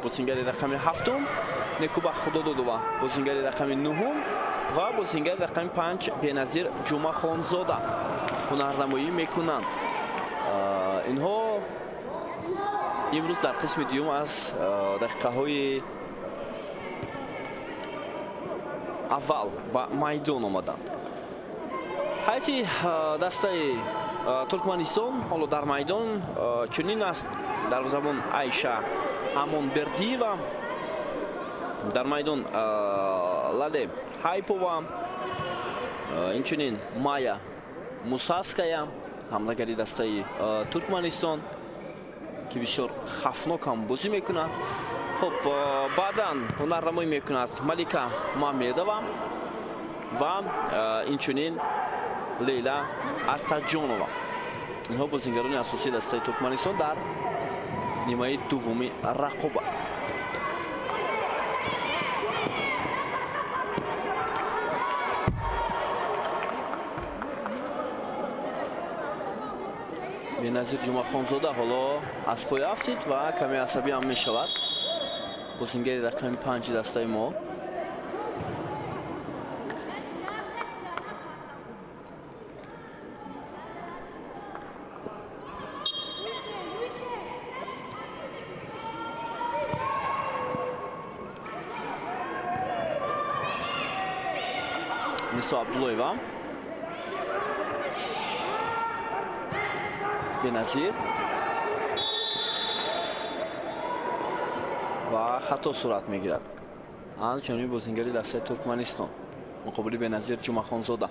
бозингари рақами ҳафтум, Некуба Худододова, бозингари рақами нуҳум ва бозингари рақами 5 Беназир Ҷумахонзода ҳунарнамоӣ мекунанд. Инҳо имрӯз дар қисми дуюм аз дақиқаҳои аввал ба майдон омаданд. Ҳайати дастаи Туркманистон ҳоло дар майдон чунин аст: дарвозабон Айша Амонбердиева, дар майдон Ладе Хайпова, инчунин Майя Мусаская, ҳамлагари дастаи Туркманистон ки бисёр хафнок ҳам бозӣ мекунад. Хуб, баъдан ҳунарнамоӣ мекунад Малика Мамедова ва инчунин Лейла Атаҷонова. Инҳо бозингарони асосии дастаи Туркманистон дар нимаи дуввуми рақобат. Беназир Ҷумахонзода ҳоло аз пой афтид ва каме асабӣ ҳам мешавад. Бозингари рақами 5 дастаи мо. Нисо Абдуллоева, Беназир ва хато сурат мегирад аз ҷониби бозингари дастаи Туркманистон муқобили Беназир Ҷумахонзода.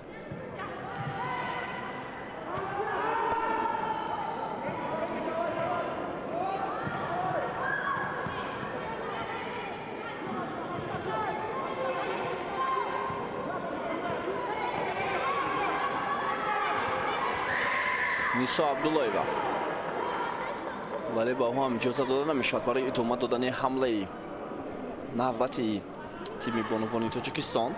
Нисо Абдуллоева, вале ба ӯ ҳам иҷоза дода намешавад барои идома додани ҳамлаи навбати тими бонувони Тоҷикистон.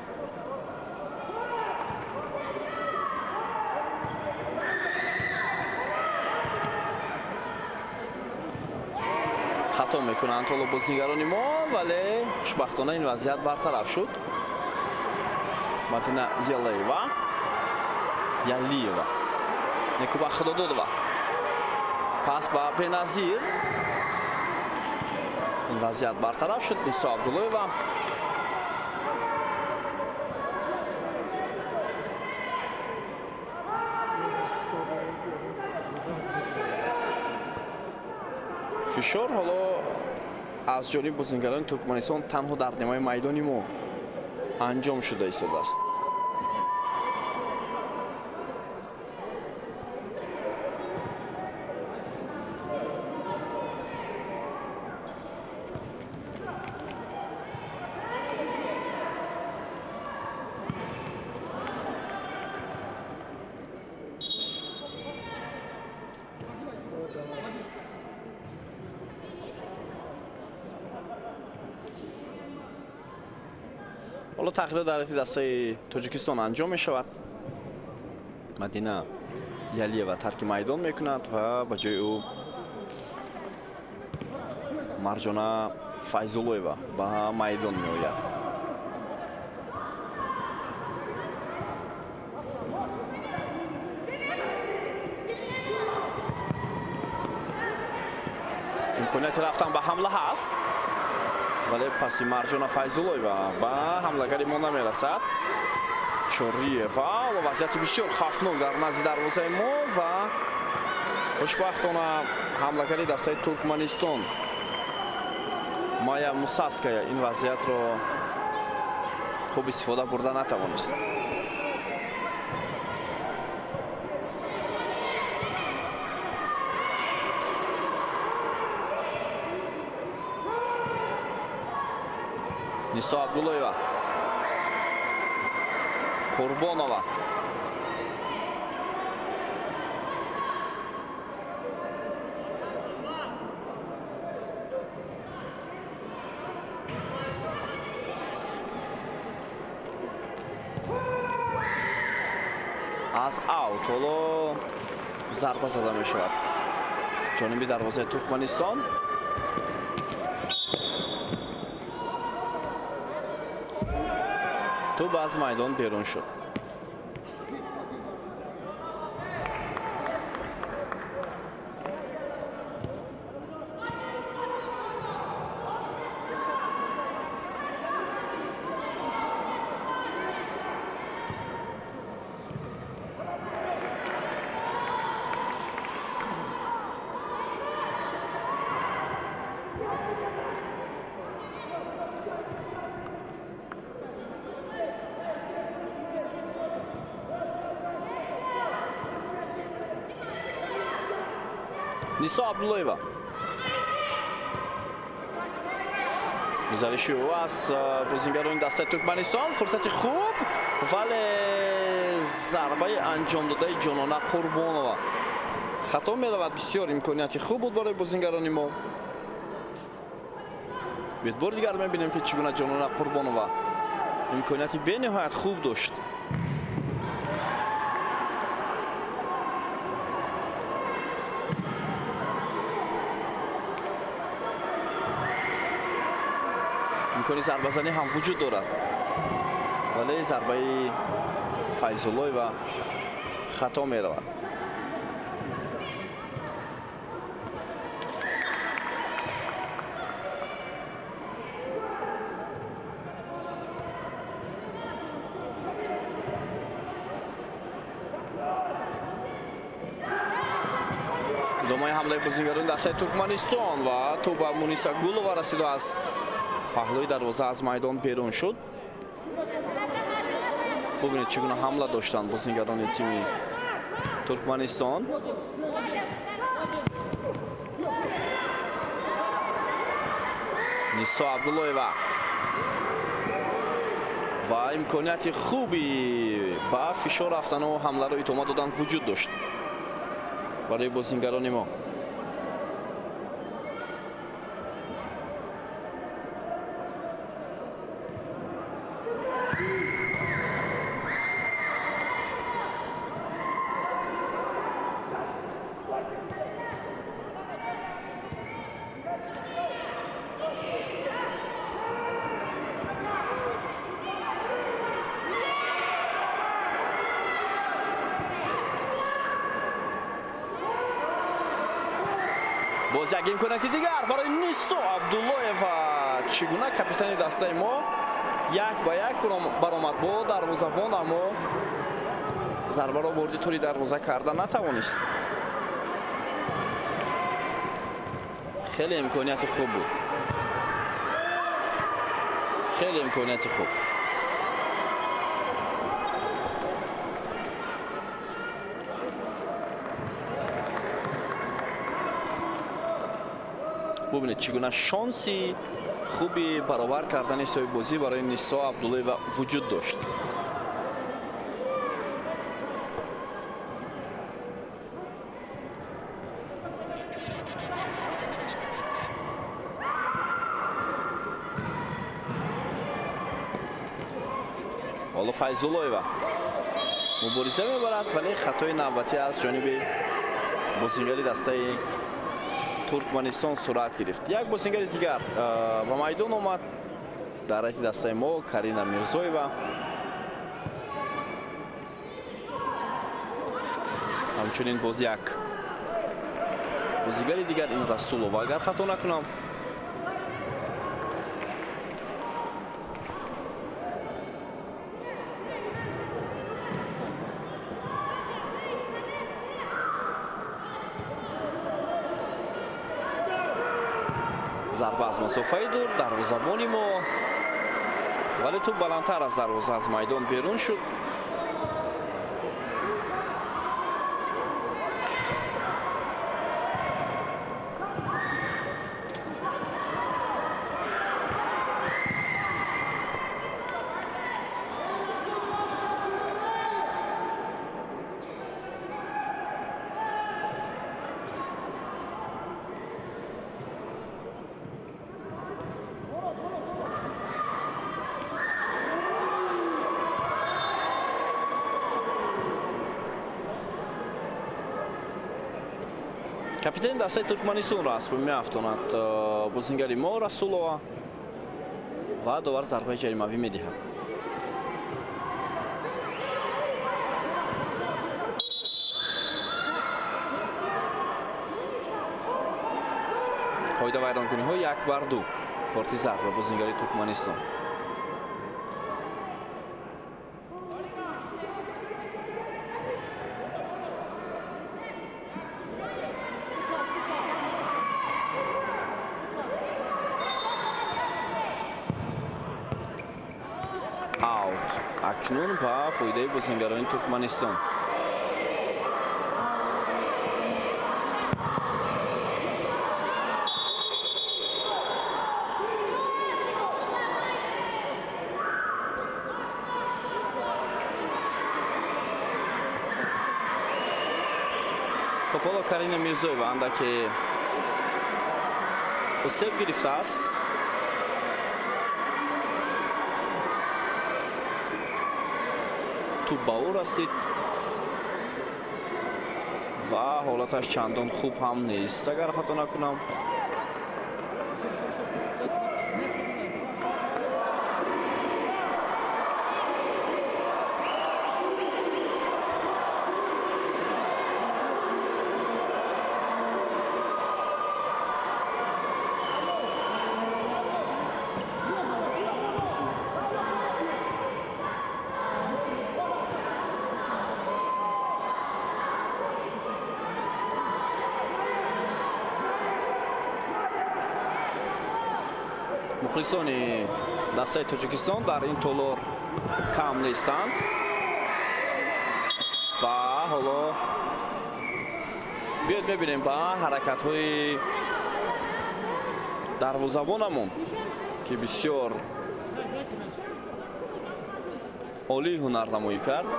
Хато мекунанд ҳоло бозингарони мо, вале хушбахтона ин вазъият бартараф шуд. Мадина Ялиева, Некуба Худододова, пас ба Беназир. Ин вазъият бартараф шуд. Нисо Абдуллоева фишор ҳоло аз ҷониби бозингарони Туркманистон танҳо дар нимаи майдони мо анҷом шуда истодааст. ҳоло тағйирот дар ҳайати дастаи Тоҷикистон анҷом мешавад. Мадина Ялиева тарки майдон мекунад ва ба ҷои ӯ Марҷона Файзуллоева ба майдон меояд. Имконияти рафтан ба ҳамла ҳаст, вале паси Марҷона Файзуллоева ба ҳамлагари мо намерасад. Чориева, ҳоло вазъияти бисёр хафнок дар назди дарвозаи мо ва хушбахтона ҳамлагари дастаи Туркманистон Майя Мусаская ин вазъиятро хуб истифода бурда натавонист. Нисо Абдуллоева. Қурбонова. Аз аут ҳоло зарба зада мешавад ҷониби дарвозаи Туркманистон. Тӯб аз майдон берун шуд. Нисо Абдуллоева. Гузариши ӯ аз бозингарони дастаи Туркманистон. Фурсати хуб, вале зарбаи анҷомдодаи Ҷонона Қурбонова хато меравад. Бисёр имконияти хуб буд барои бозингарони мо. Биёед бори дигар мебинем, ки чӣ гуна Ҷонона Қурбонова имконияти бениҳоят хуб дошт. Имкони зарбазанӣ ҳам вуҷуд дорад, вале зарбаи Файзуллоева хато меравад. Идомаи ҳамлаи бозингарони дастаи Туркманистон ва тӯб ба Муниса Гулова расиду аз паҳлӯи дарвоза аз майдон берун шуд. Бубинед, чӣ гуна ҳамла доштанд бозингарони тими Туркманистон. Нисо Абдуллоева ва имконияти хуби ба фишор рафтану ҳамларо идома додан вуҷуд дошт барои бозингарони мо. Боз як имконияти дигар барои Нисо Абдуллоева. Чӣ гуна капитани дастаи мо як ба як баромад бо дарвозабон, аммо зарбаро ворди тури дарвоза карда натавонист. Хеле имконияти хуб буд, хеле имконияти хуб. Бубинед, чӣ гуна шонси хуби баробар кардани ҳисоби бозӣ барои Нисо Абдуллоева вуҷуд дошт. Ҳоло Файзуллоева мубориза мебарад, вале хатои навбатӣ аз ҷониби бозингари дастаи Туркманистон сурат гирифт. Як бозингари дигар ба майдон омад дар ҳайати дастаи мо, Карина Мирзоева. Ҳамчунин боз як бозигари дигар, ин Расулова, агар хато накунам. Зарба аз масофаи дур, дарвозабони мо, вале тӯб баландтар аз дарвоза аз майдон берун шуд. Капитани дастаи Туркманистонро аз пой меафтонад бозингари мо Расулова ва довар зарбаи ҷаримавӣ медиҳад. Қоида вайронкуниҳо 1-2. Корти зард ба бозингари Туркманистон. Аут. Акнун ба фоидаи бозингарони Туркманистон. Хуб, ҳоло Карина Мирзоева андаке осеб гирифтааст. Тӯб ба ӯ расид ва ҳолаташ чандон хуб ҳам нест, агар хато накунам. Мухлисони дастаи Тоҷикистон дар ин толор кам нестанд ва ҳоло биёед мебинем ба ҳаракатҳои дарвозабонамон, ки бисёр олӣ ҳунарнамоӣ кард.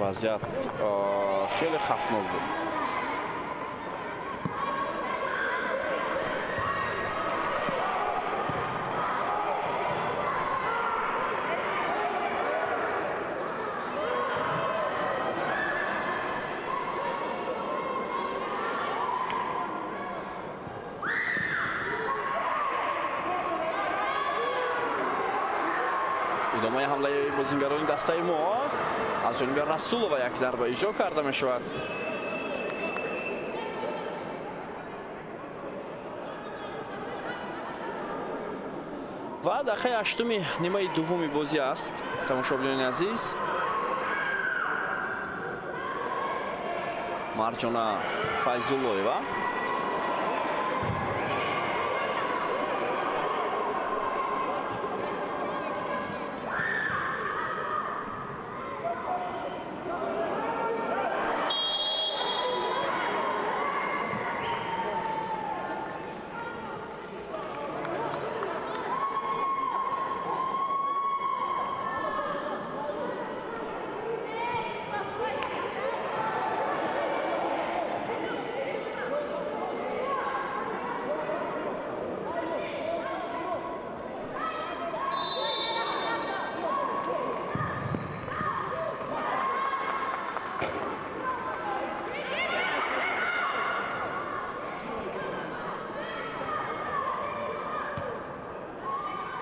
Вазъият хеле хафнок буд. Идомаи ҳамлаи бозингарони дастаи мо аз ҷониби Расулова як зарба иҷро карда мешавад. Ва дақиқаи ҳаштуми нимаи дуввуми бозӣ аст, тамошобинони азиз. Марҷона Файзуллоева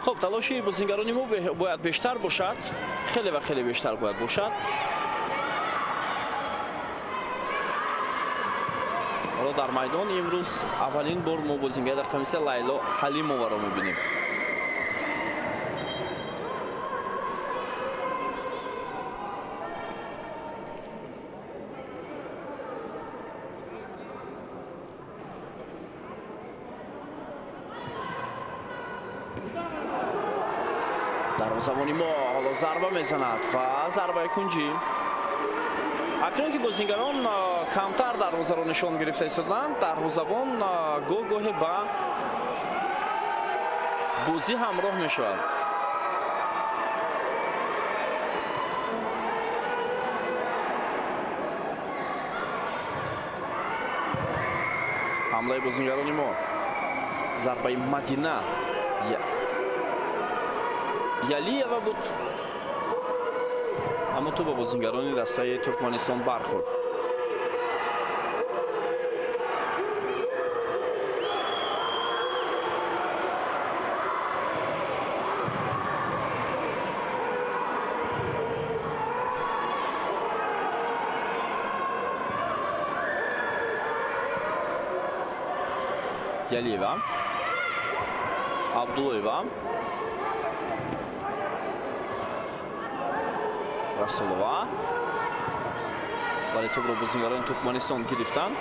Хуб, талоши бозингарони мо бояд бештар бошад, хеле ва хеле бештар бояд бошад. Ҳоло дар майдон имрӯз аввалин бор мо бозингар дар комиссия Лайло Ҳалимоваро мебинем. Дарвозабони мо ҳоло зарба мезанад ва зарбаи кунҷӣ. Акнун ки бозингарон камтар дарвозаро нишон гирифта истоданд, дарвозабон гоҳ-гоҳе ба бозӣ ҳамроҳ мешавад. Ҳамлаи бозингарони мо, зарбаи Мадина Ялиева буд, аммо тӯб ба бозингарони дастаи Туркманистон бархӯрд. Ялиева, Абдуллоева, Расулова. Вале тӯбро бозингарони Туркманистон гирифтанд.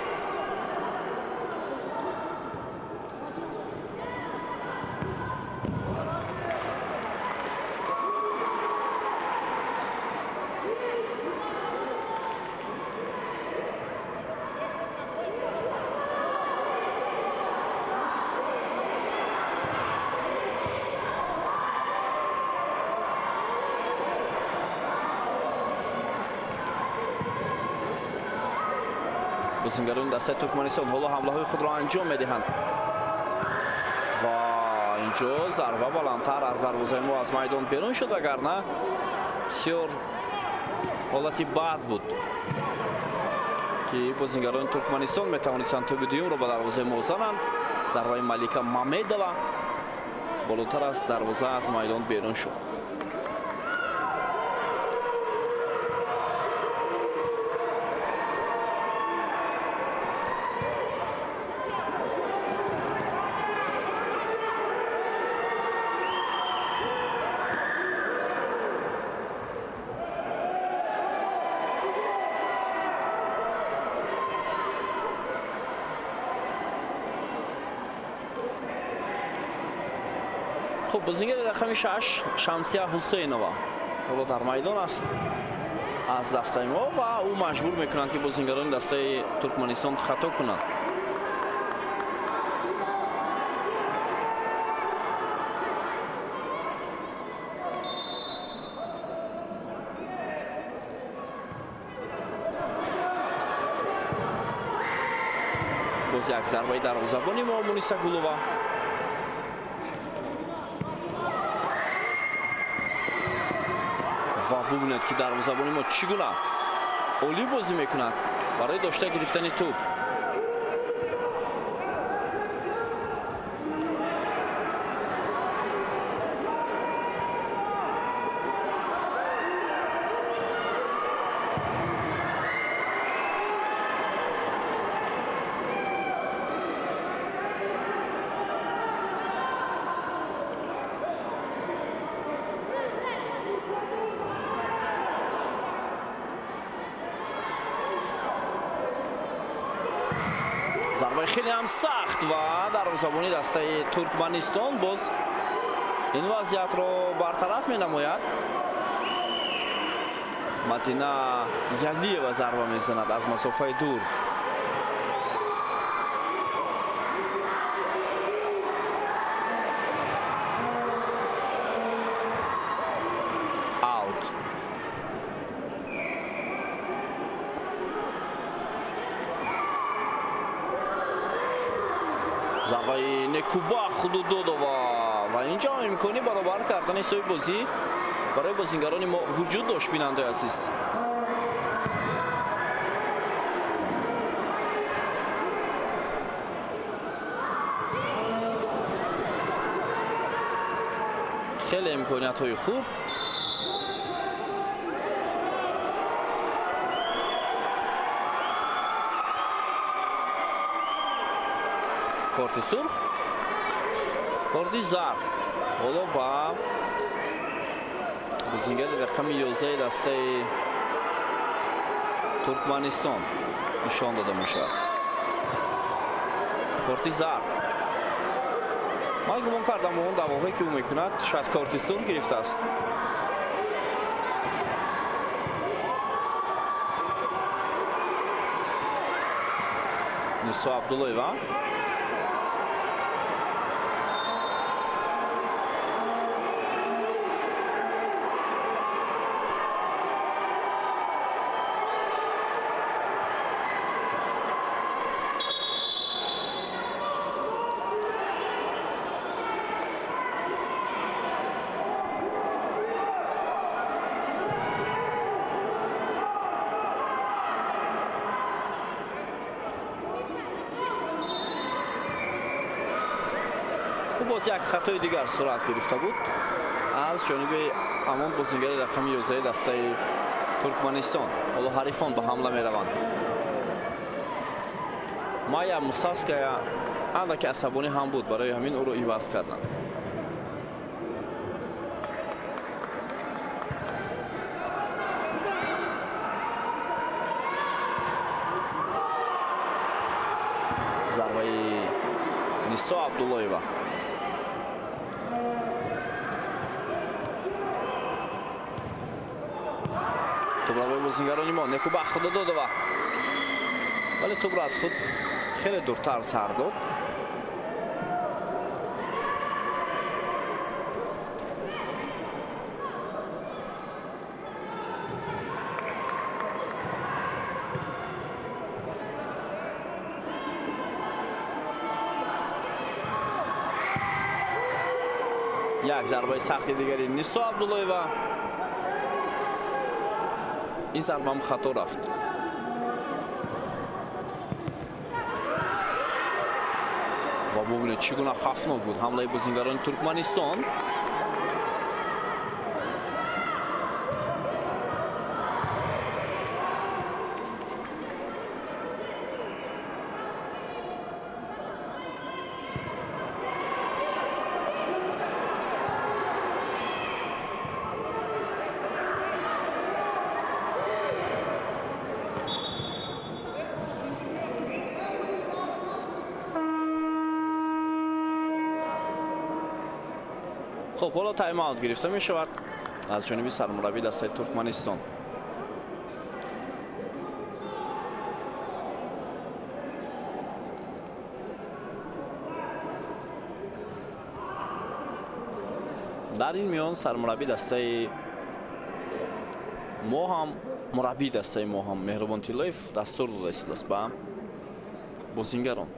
Бозингарони дастаи Туркманистон ҳоло ҳамлаҳои худро анҷом медиҳанд ва инҷо зарба баландтар аз дарвозаи мо аз майдон берун шуд, вагарна бисёр ҳолати бад буд ки бозингарони Туркманистон метавонистанд тӯби дуюмро ба дарвозаи мо зананд. Зарбаи Малика Мамедова болотар аз дарвоза аз майдон берун шуд. Хуб, бозингари рақами 6 Шамсия Ҳусейнова ҳоло дар майдон аст аз дастаи мо ва ӯ маҷбур мекунанд, ки бозингарони дастаи Туркманистон хато кунанд. Боз як зарбаи дарвозабони мо Муниса Гулова. Ва бубинед, ки дарвозабони мо чӣ гуна олӣ бозӣ мекунад барои дошта гирифтани тӯб. Зарбаи хеле ҳам сахт ва дарвозабони дастаи Туркманистон боз ин вазъиятро бартараф менамояд. Мадина Ялиева зарба мезанад аз масофаи дур. Аут. Зарбаи Некуба Худудодова ва инҷо имкони баробар кардани ҳисоби бозӣ барои бозингарони мо вуҷуд дошт, бинандаи азиз. Хеле имкониятҳои хуб. Корти сурх, корти зард ҳоло ба бозингари рақами 11 дастаи Туркманистон нишон дода мешавад. Корти зард. Ман гумон кардам он даъвоҳое ки ӯ мекунад, шояд корти сурх гирифтааст. Нисо Абдуллоева. Боз як хатои дигар сурат гирифта буд аз ҷониби ҳамон бозингари рақами 11 дастаи Туркманистон. Ҳоло ҳарифон ба ҳамла мераванд. Майя Мусаская андаке асабонӣ ҳам буд, барои ҳамин ӯро иваз карданд. Зарбаи Нисо Абдуллоева. Тӯбравои бозингарони мо Некубахт Худододова, вале тӯбро аз худ хеле дуртар сар дод. Як зарбаи сахти дигари Нисо Абдуллоева. Ин зарбаам хато рафт. Ва бубинед, чӣ гуна хавфнок буд ҳамлаи бозингарони Туркманистон. Хуб, ҳоло тайм-аут гирифта мешавад аз ҷониби сармураббии дастаи Туркманистон. Дар ин миён сармураббии дастаи мо ҳам, мураббии дастаи мо ҳам Меҳрубон Тиллоев дастур дода истодааст ба бозингарон.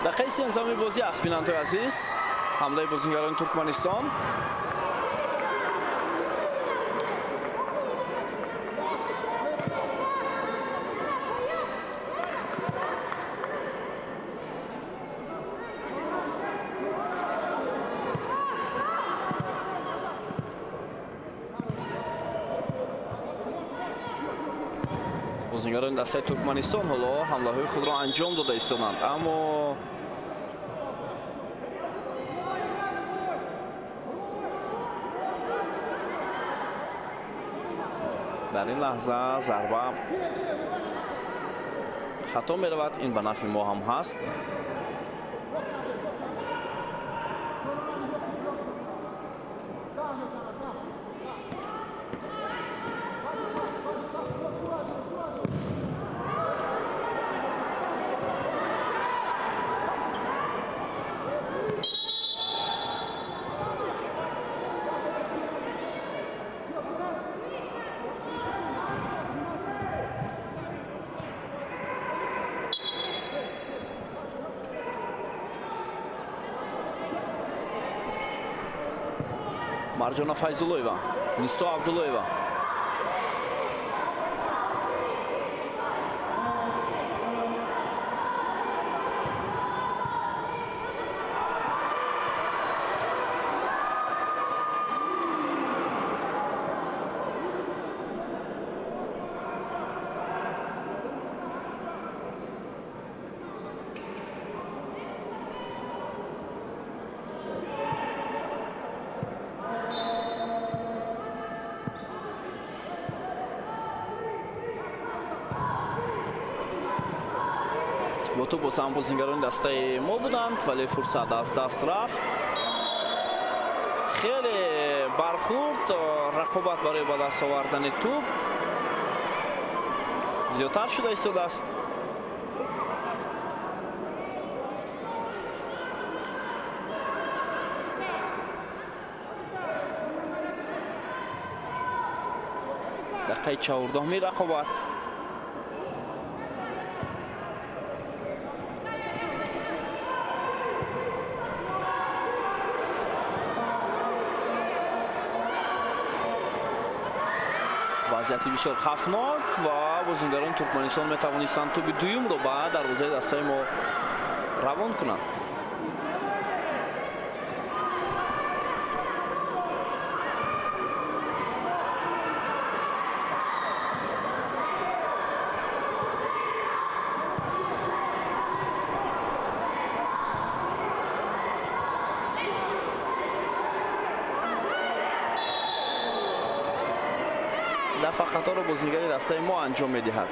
Дақиқаи сенздаҳуми бозӣ аст, бинандои азиз. Ҳамлаи бозингарони Туркманистон. Бозингарони дастаи Туркманистон ҳоло ҳамлаҳои худро анҷом дода истоданд, аммо дар ин лаҳза зарба хато меравад. Ин ба нафъи мо ҳам ҳаст. Марҷона Файзуллоева, Нисо Абдуллоева. Бо тӯб боз ҳам бозингарони дастаи мо буданд, вале фурсат аз даст рафт. Хеле бархӯрд, рақобат барои ба даст овардани тӯб зиёдтар шуда истодааст. Дақиқаи 14-уми рақобат. Вазъияти бисёр хавфнок ва бозингарони Туркманистон метавонистанд тӯби дуюмро ба дарвозаи дастаи мо равон кунанд. Дафъа хаторо бозингари дастаи мо анҷом медиҳад.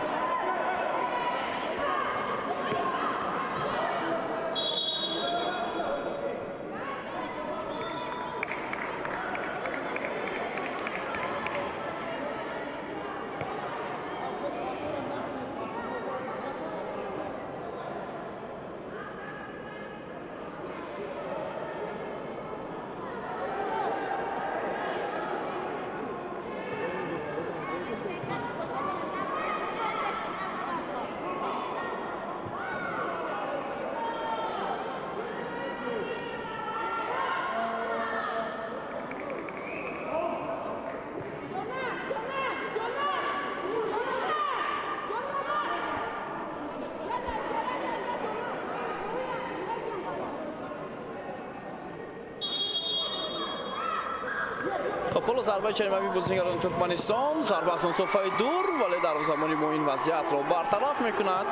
Хоб, ҳоло зарбаи чаримавии бозингарони Туркманистон, зарба аз масофаи дур, вале дарвозабони мо ин вазъиятро бартараф мекунад.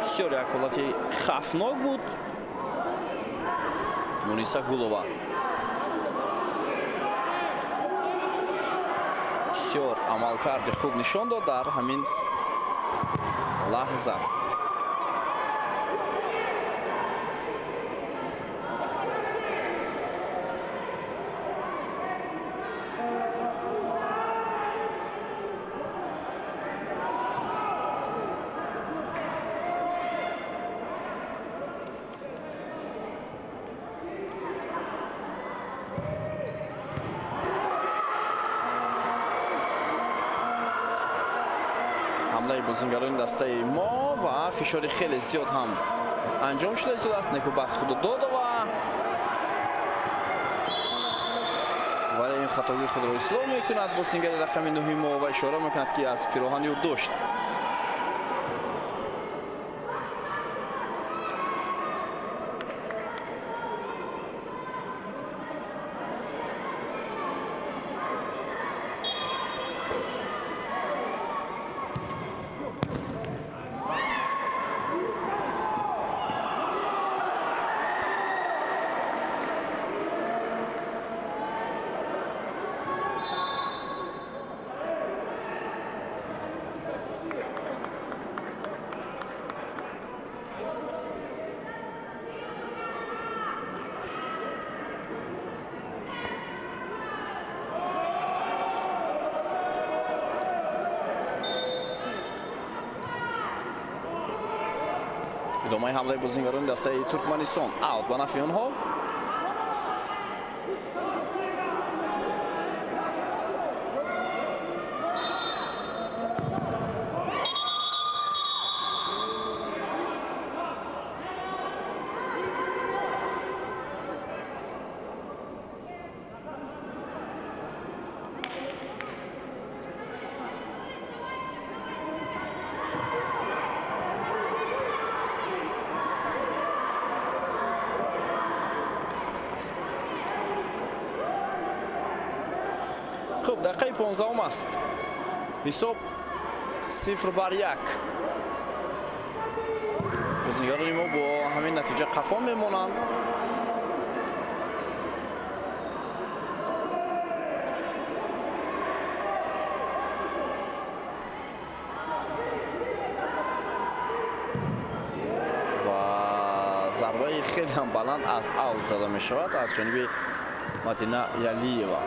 Бисёр як ҳолати хавфнок буд. Муниса Гулова бисёр амалкарди хуб нишон дод дар ҳамин лаҳза. Ҳамлаи бозингарони дастаи мо ва фишори хеле зиёд ҳам анҷом шуда истодааст. Некубахт Худододова, вале ин хатогии худро ислоҳ мекунад бозингари рақами нӯҳи мо ва ишора мекунад, ки аз пироҳани ӯ дошт. Идомаи ҳамлаи бозингарони дастаи Туркманистон, аут ба нафъи онҳо. Хуб, дақиқаи 15 аст. Ҳисоб 0-1. Бозингарони мо бо ҳамин натиҷа қафо мемонанд. Зарбаи хеле ҳам баланд аз аут зада мешавад аз ҷониби Мадина Ялиева.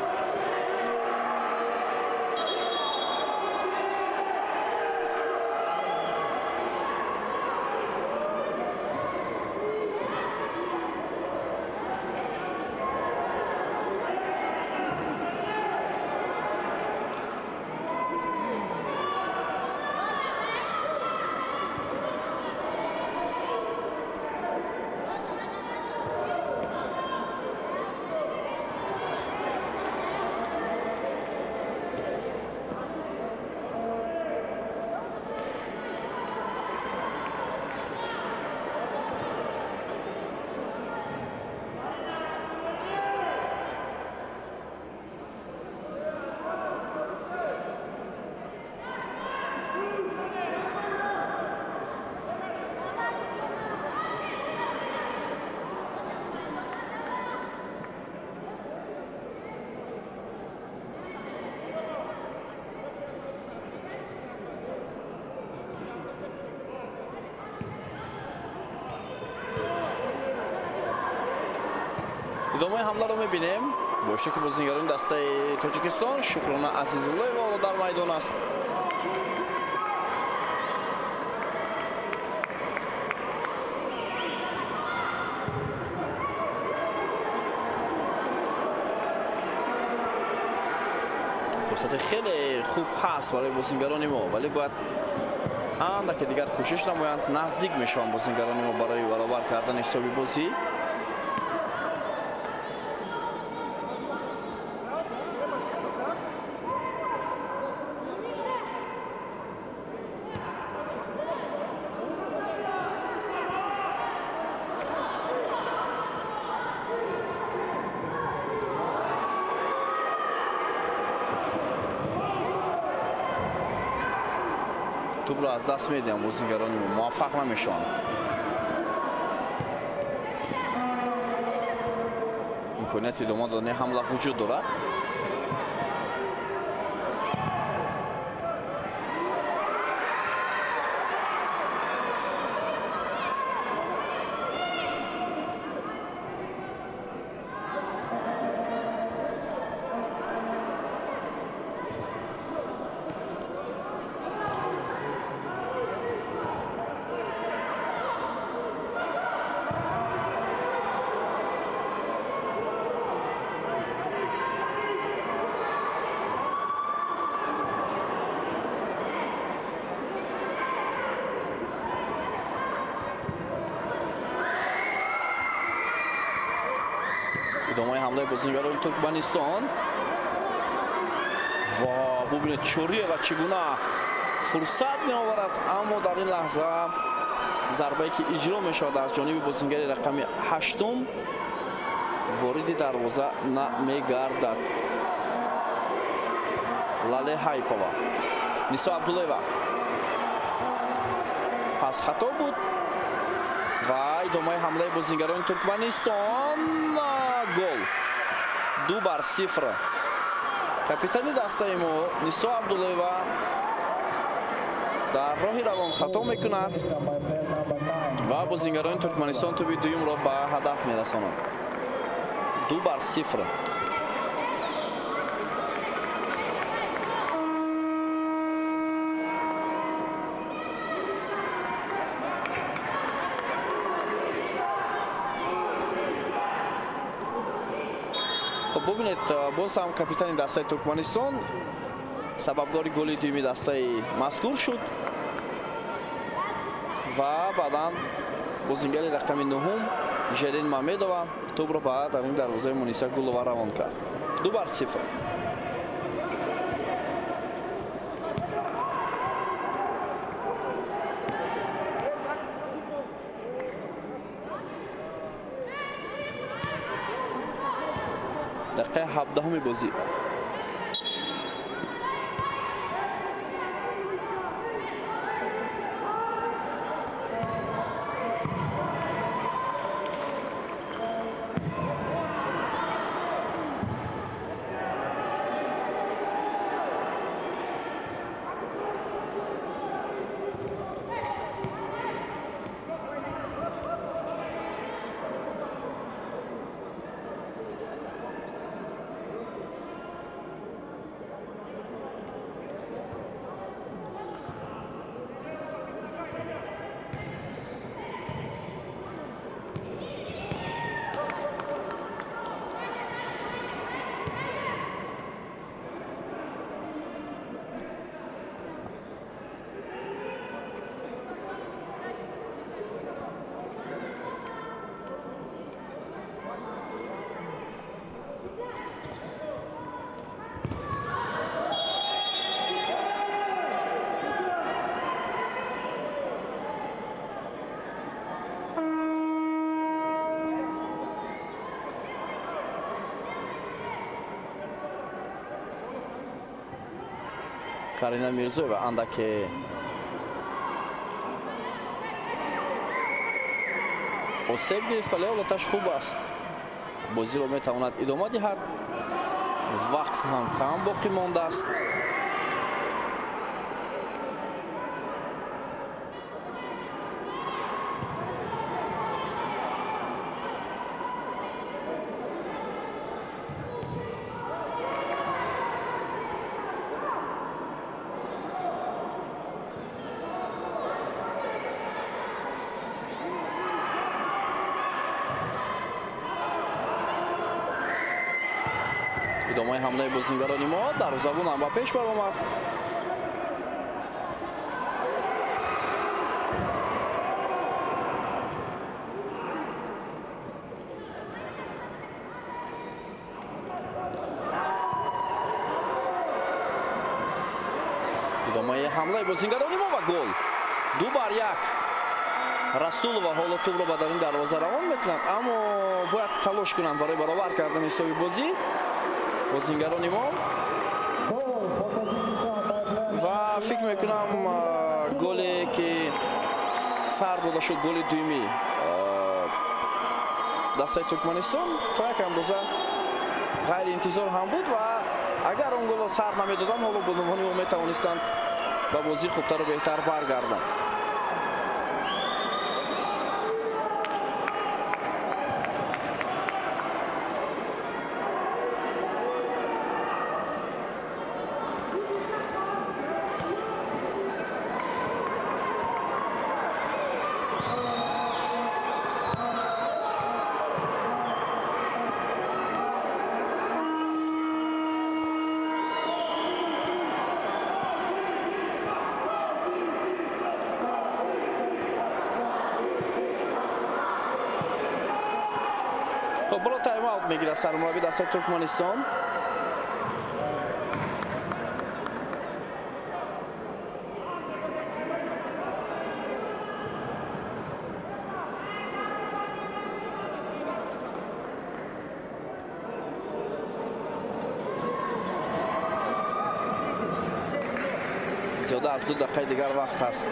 Идомаи ҳамларо мебинем. Бо иштироки бозигарони дастаи Тоҷикистон Шукрона Азизуллоева ҳоло дар майдон аст. Фурсати хеле хуб ҳаст барои бозигарони мо, вале бояд андаке дигар кӯшиш намоянд. Наздик мешаванд бозигарони мо барои баробар кардани ҳисоби бозӣ. Тӯбро аз даст медиҳанд бозигарони мо, муваффақ намешаванд. Имконияти идома додани ҳамла вуҷуд дорад. Идомаи ҳамлаи бозигарони Туркманистон. Ва бубинед Чориева чӣ гуна фурсат меоварад, аммо дар ин лаҳза зарбае ки иҷро мешавад аз ҷониби бозингари рақами 8 вориди дарвоза намегардад. Лале Ҳайпова, Нисо Абдуллоева пас хато буд ва идомаи ҳамлаи бозингарони Туркманистон. Гол 2-0. Капитани дастаи мо Нисо Абдуллоева дар роҳи равон хато мекунад ва бозингарони Туркманистон тӯби дуюмро ба ҳадаф мерасонанд. 2-0. Бубинед, боз ҳам капитани дастаи Туркманистон сабабгори голи дуюми дастаи мазкур шуд ва баъдан бозингари рақами 9 Жерин Мамедова тӯбро ба даруни дарвозаи Муниса Гулова равон кард. 2-0. Дақиқаи 17-уми бозӣ. Карина Мирзоева андаке осеб гирифт, вале ҳолаташ хуб аст. Бозиро метавонад идома диҳад. Вақт ҳам кам боқӣ мондааст. Идомаи ҳамлаи бозингарони мо, дарвозабон ҳам ба пеш баромад. Идомаи ҳамлаи бозингарони мо ва гол. 2-1. Расулова ҳоло тӯбро ба даруни дарвоза равон мекунад, аммо бояд талош кунанд барои баробар кардани ҳисоби бозӣ бозингарони мо. Ва фикр мекунам голе ки сар дода шуд, голи дуюми дастаи Туркманистон то як андоза ғайриинтизор ҳам буд ва агар он голро сар намедоданд, ҳоло бонувони мо метавонистанд ба бозӣ хубтару беҳтар баргарданд. Хуб, боло тайм-аут мегирад сармурабби дастаи Туркманистон. Зиёда аз 2 дақиқаи дигар вақт ҳаст.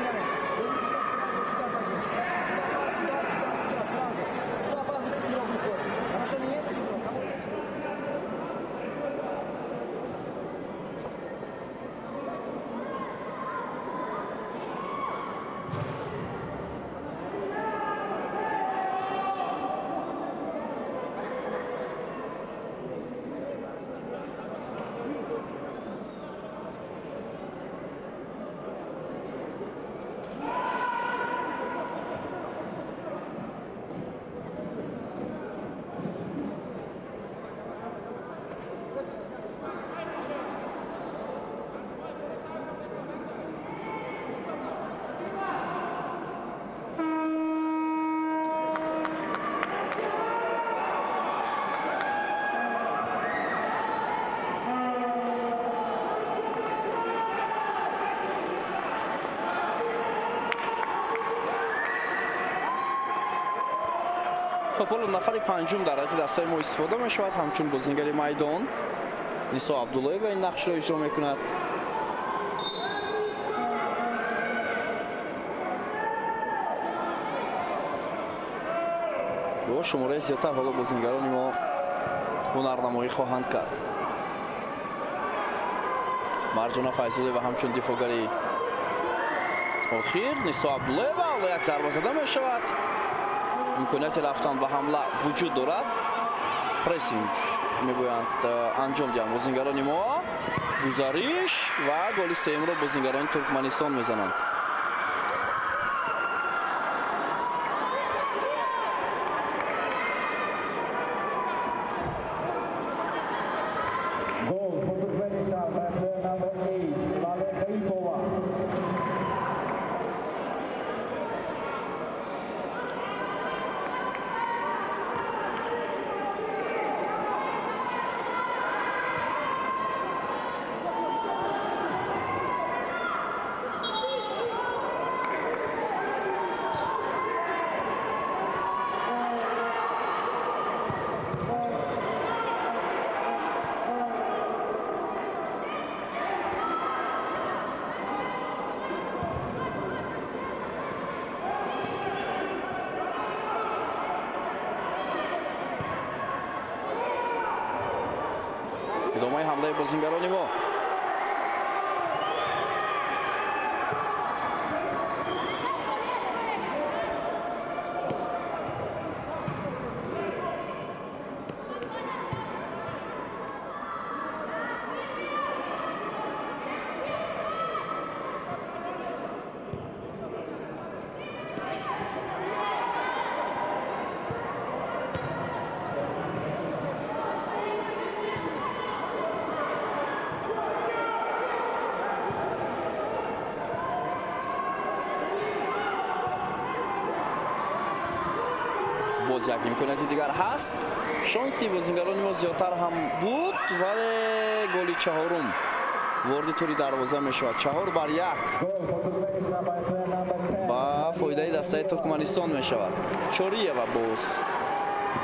Хуб, ҳоло нафари панҷум дар ҳайати дастаи мо истифода мешавад ҳамчун бозингари майдон. Нисо Абдуллоева ин нақшро иҷро мекунад. Бо шумораи зиёдтар ҳоло бозингарони мо ҳунарнамоӣ хоҳанд кард. Марҷона Файзуллоева ҳамчун дифоъгари охир. Нисо Абдуллоева ҳоло як зарба зада мешавад. Имконияти рафтан ба ҳамла вуҷуд дорад. Прессинг мебоянд анҷом диҳанд бозингарони мо. Гузариш ва голи сеюмро бозингарони Туркманистон мезананд. Идомаи ҳамлаи бозингарони мо. Боз як имконияти дигар ҳаст. Шонси бозингарони мо зиёдтар ҳам буд, вале голи чаҳорум вориди тури дарвоза мешавад. 4-1 ба фоидаи дастаи Туркманистон мешавад. Чориева боз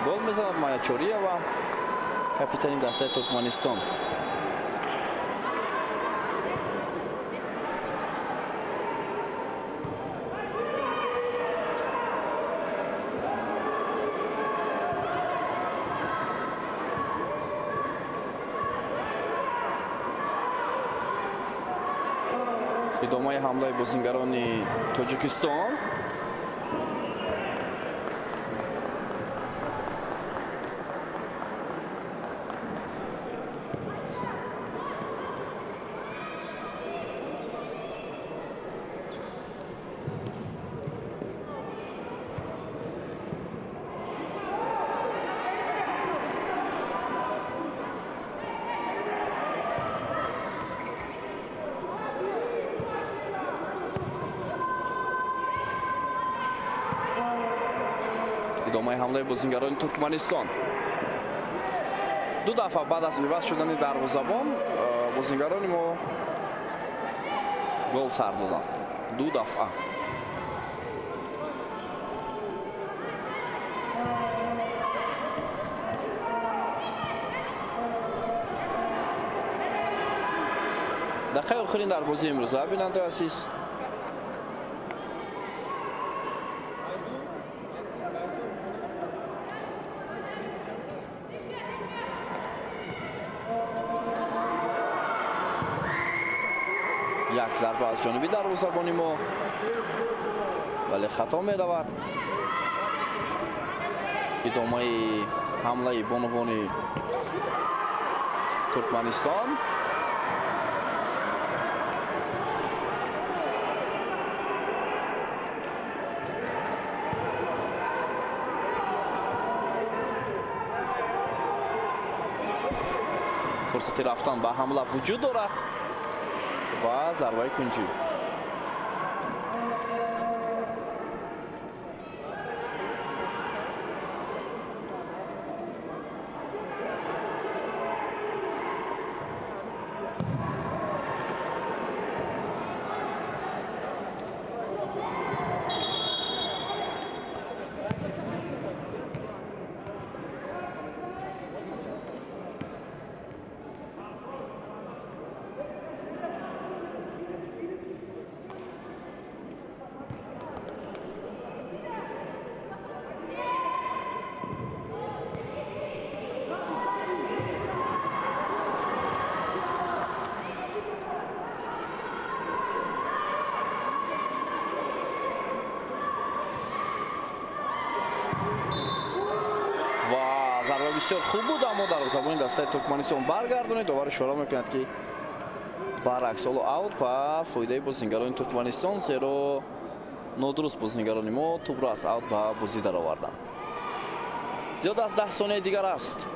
гол мезанад. Майя Чориева, капитани дастаи Туркманистон. Идомаи ҳамлаи бозингарони Тоҷикистон. Идомаи ҳамлаи бозингарони Туркманистон. Ду дафъа баъд аз иваз шудани дарвозабон бозингарони мо гол сар доданд. Ду дафъа. Дақиқаи охирин дар бозии имрӯза, бинандаи азиз. Як зарба аз ҷониби дарвозабони мо, вале хато меравад. Идомаи ҳамлаи бонувони Туркманистон. Фурсати рафтан ба ҳамла вуҷуд дорад ва зарбаи кунҷӣ. Зарба бисёр хуб буд, аммо дарвозабони дастаи Туркманистон баргардонид. Довар ишора мекунад, ки баръакс, ҳоло аут ба фоидаи бозингарони Туркманистон, зеро нодуруст бозингарони мо тӯбро аз аут ба бозӣ дароварданд. Зиёд аз 10 сонияи дигар аст.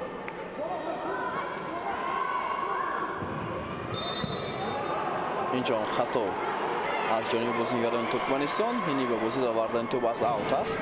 Инҷо хато аз ҷониби бозингарони Туркманистон, ҳини ба бозӣ даровардани тӯб аз аут аст.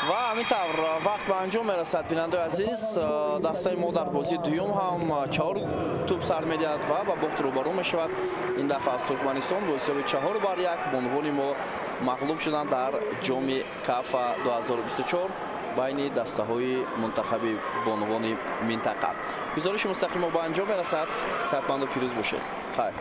Ва Ҳамин тавр вақт ба анҷом мерасад, бинандаи азиз. Дастаи мо дар бозии дуюм ҳам 4 тӯб сар медиҳад ва ба бохт рӯбарӯ мешавад. Ин дафъа аз Туркманистон бо ҳисоби 4-1 бонувони мо мағлуб шуданд дар ҷоми Кафа 2024 байни дастаҳои мунтахаби бонувони минтақа. Гузориши мустақим мо ба анҷом мерасад. Саҳатманду пирӯз бошед. Хайр.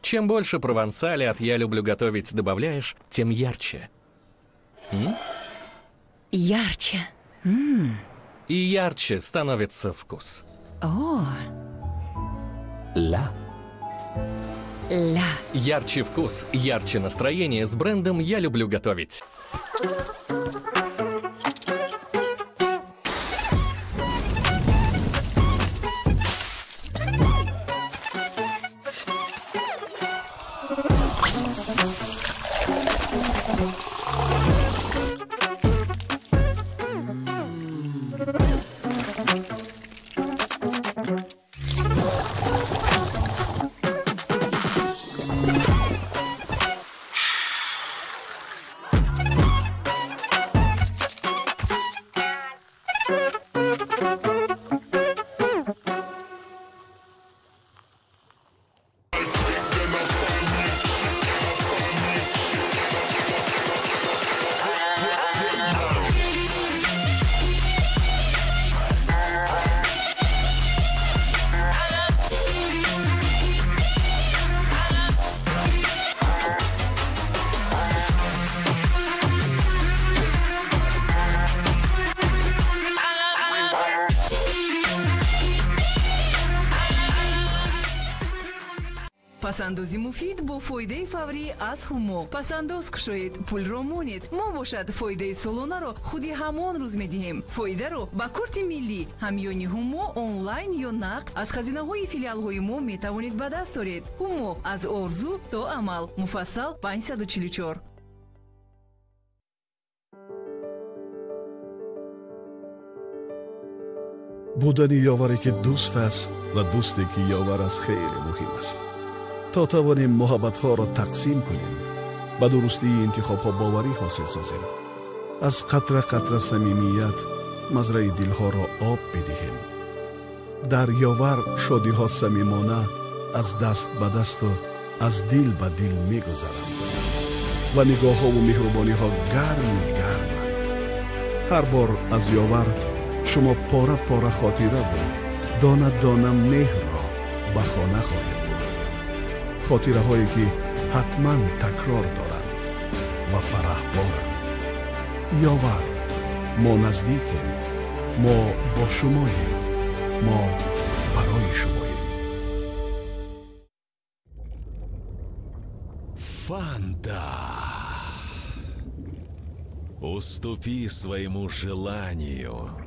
Чем больше провансали от «Я люблю готовить» добавляешь, тем ярче. М? Ярче. И ярче становится вкус. О. Ля. Ля. Ярче вкус, ярче настроение с брендом «Я люблю готовить». Пасандози муфид бо фоидаи фаврӣ аз Ҳумо. Пасандоз кушоед, пулро монед. Мо бошад фоидаи солонаро худи ҳамон рӯз медиҳем. Фоидаро ба корти миллӣ, ҳамёни Ҳумо онлайн ё нақд аз хазинаҳои филиалҳои мо метавонед ба даст оред. Ҳумо аз орзу то амал. Муфассал 544. Будани ёваре ки дӯст аст ва дӯсте ки ёвар аст хеле муҳим аст. То тавонем муҳаббатҳоро тақсим кунем, ба дурустии интихобҳо боварӣ ҳосил созем, аз қатра қатра самимият мазраи дилҳоро об бидиҳем. Дар ёвар шодиҳо самимона аз даст ба дасту аз дил ба дил мегузаранд ва нигоҳҳову меҳрубониҳо гарми гарманд. Ҳар бор аз ёвар шумо пора пора хотираву дона дона меҳрро ба хона хоҳед бурд. Хотираҳое ки ҳатман такрор доранд ва фараҳборанд. Ёвар, мо наздикем, мо бо шумоем, мо барои шумоем. Фанта! Уступи своему желанию.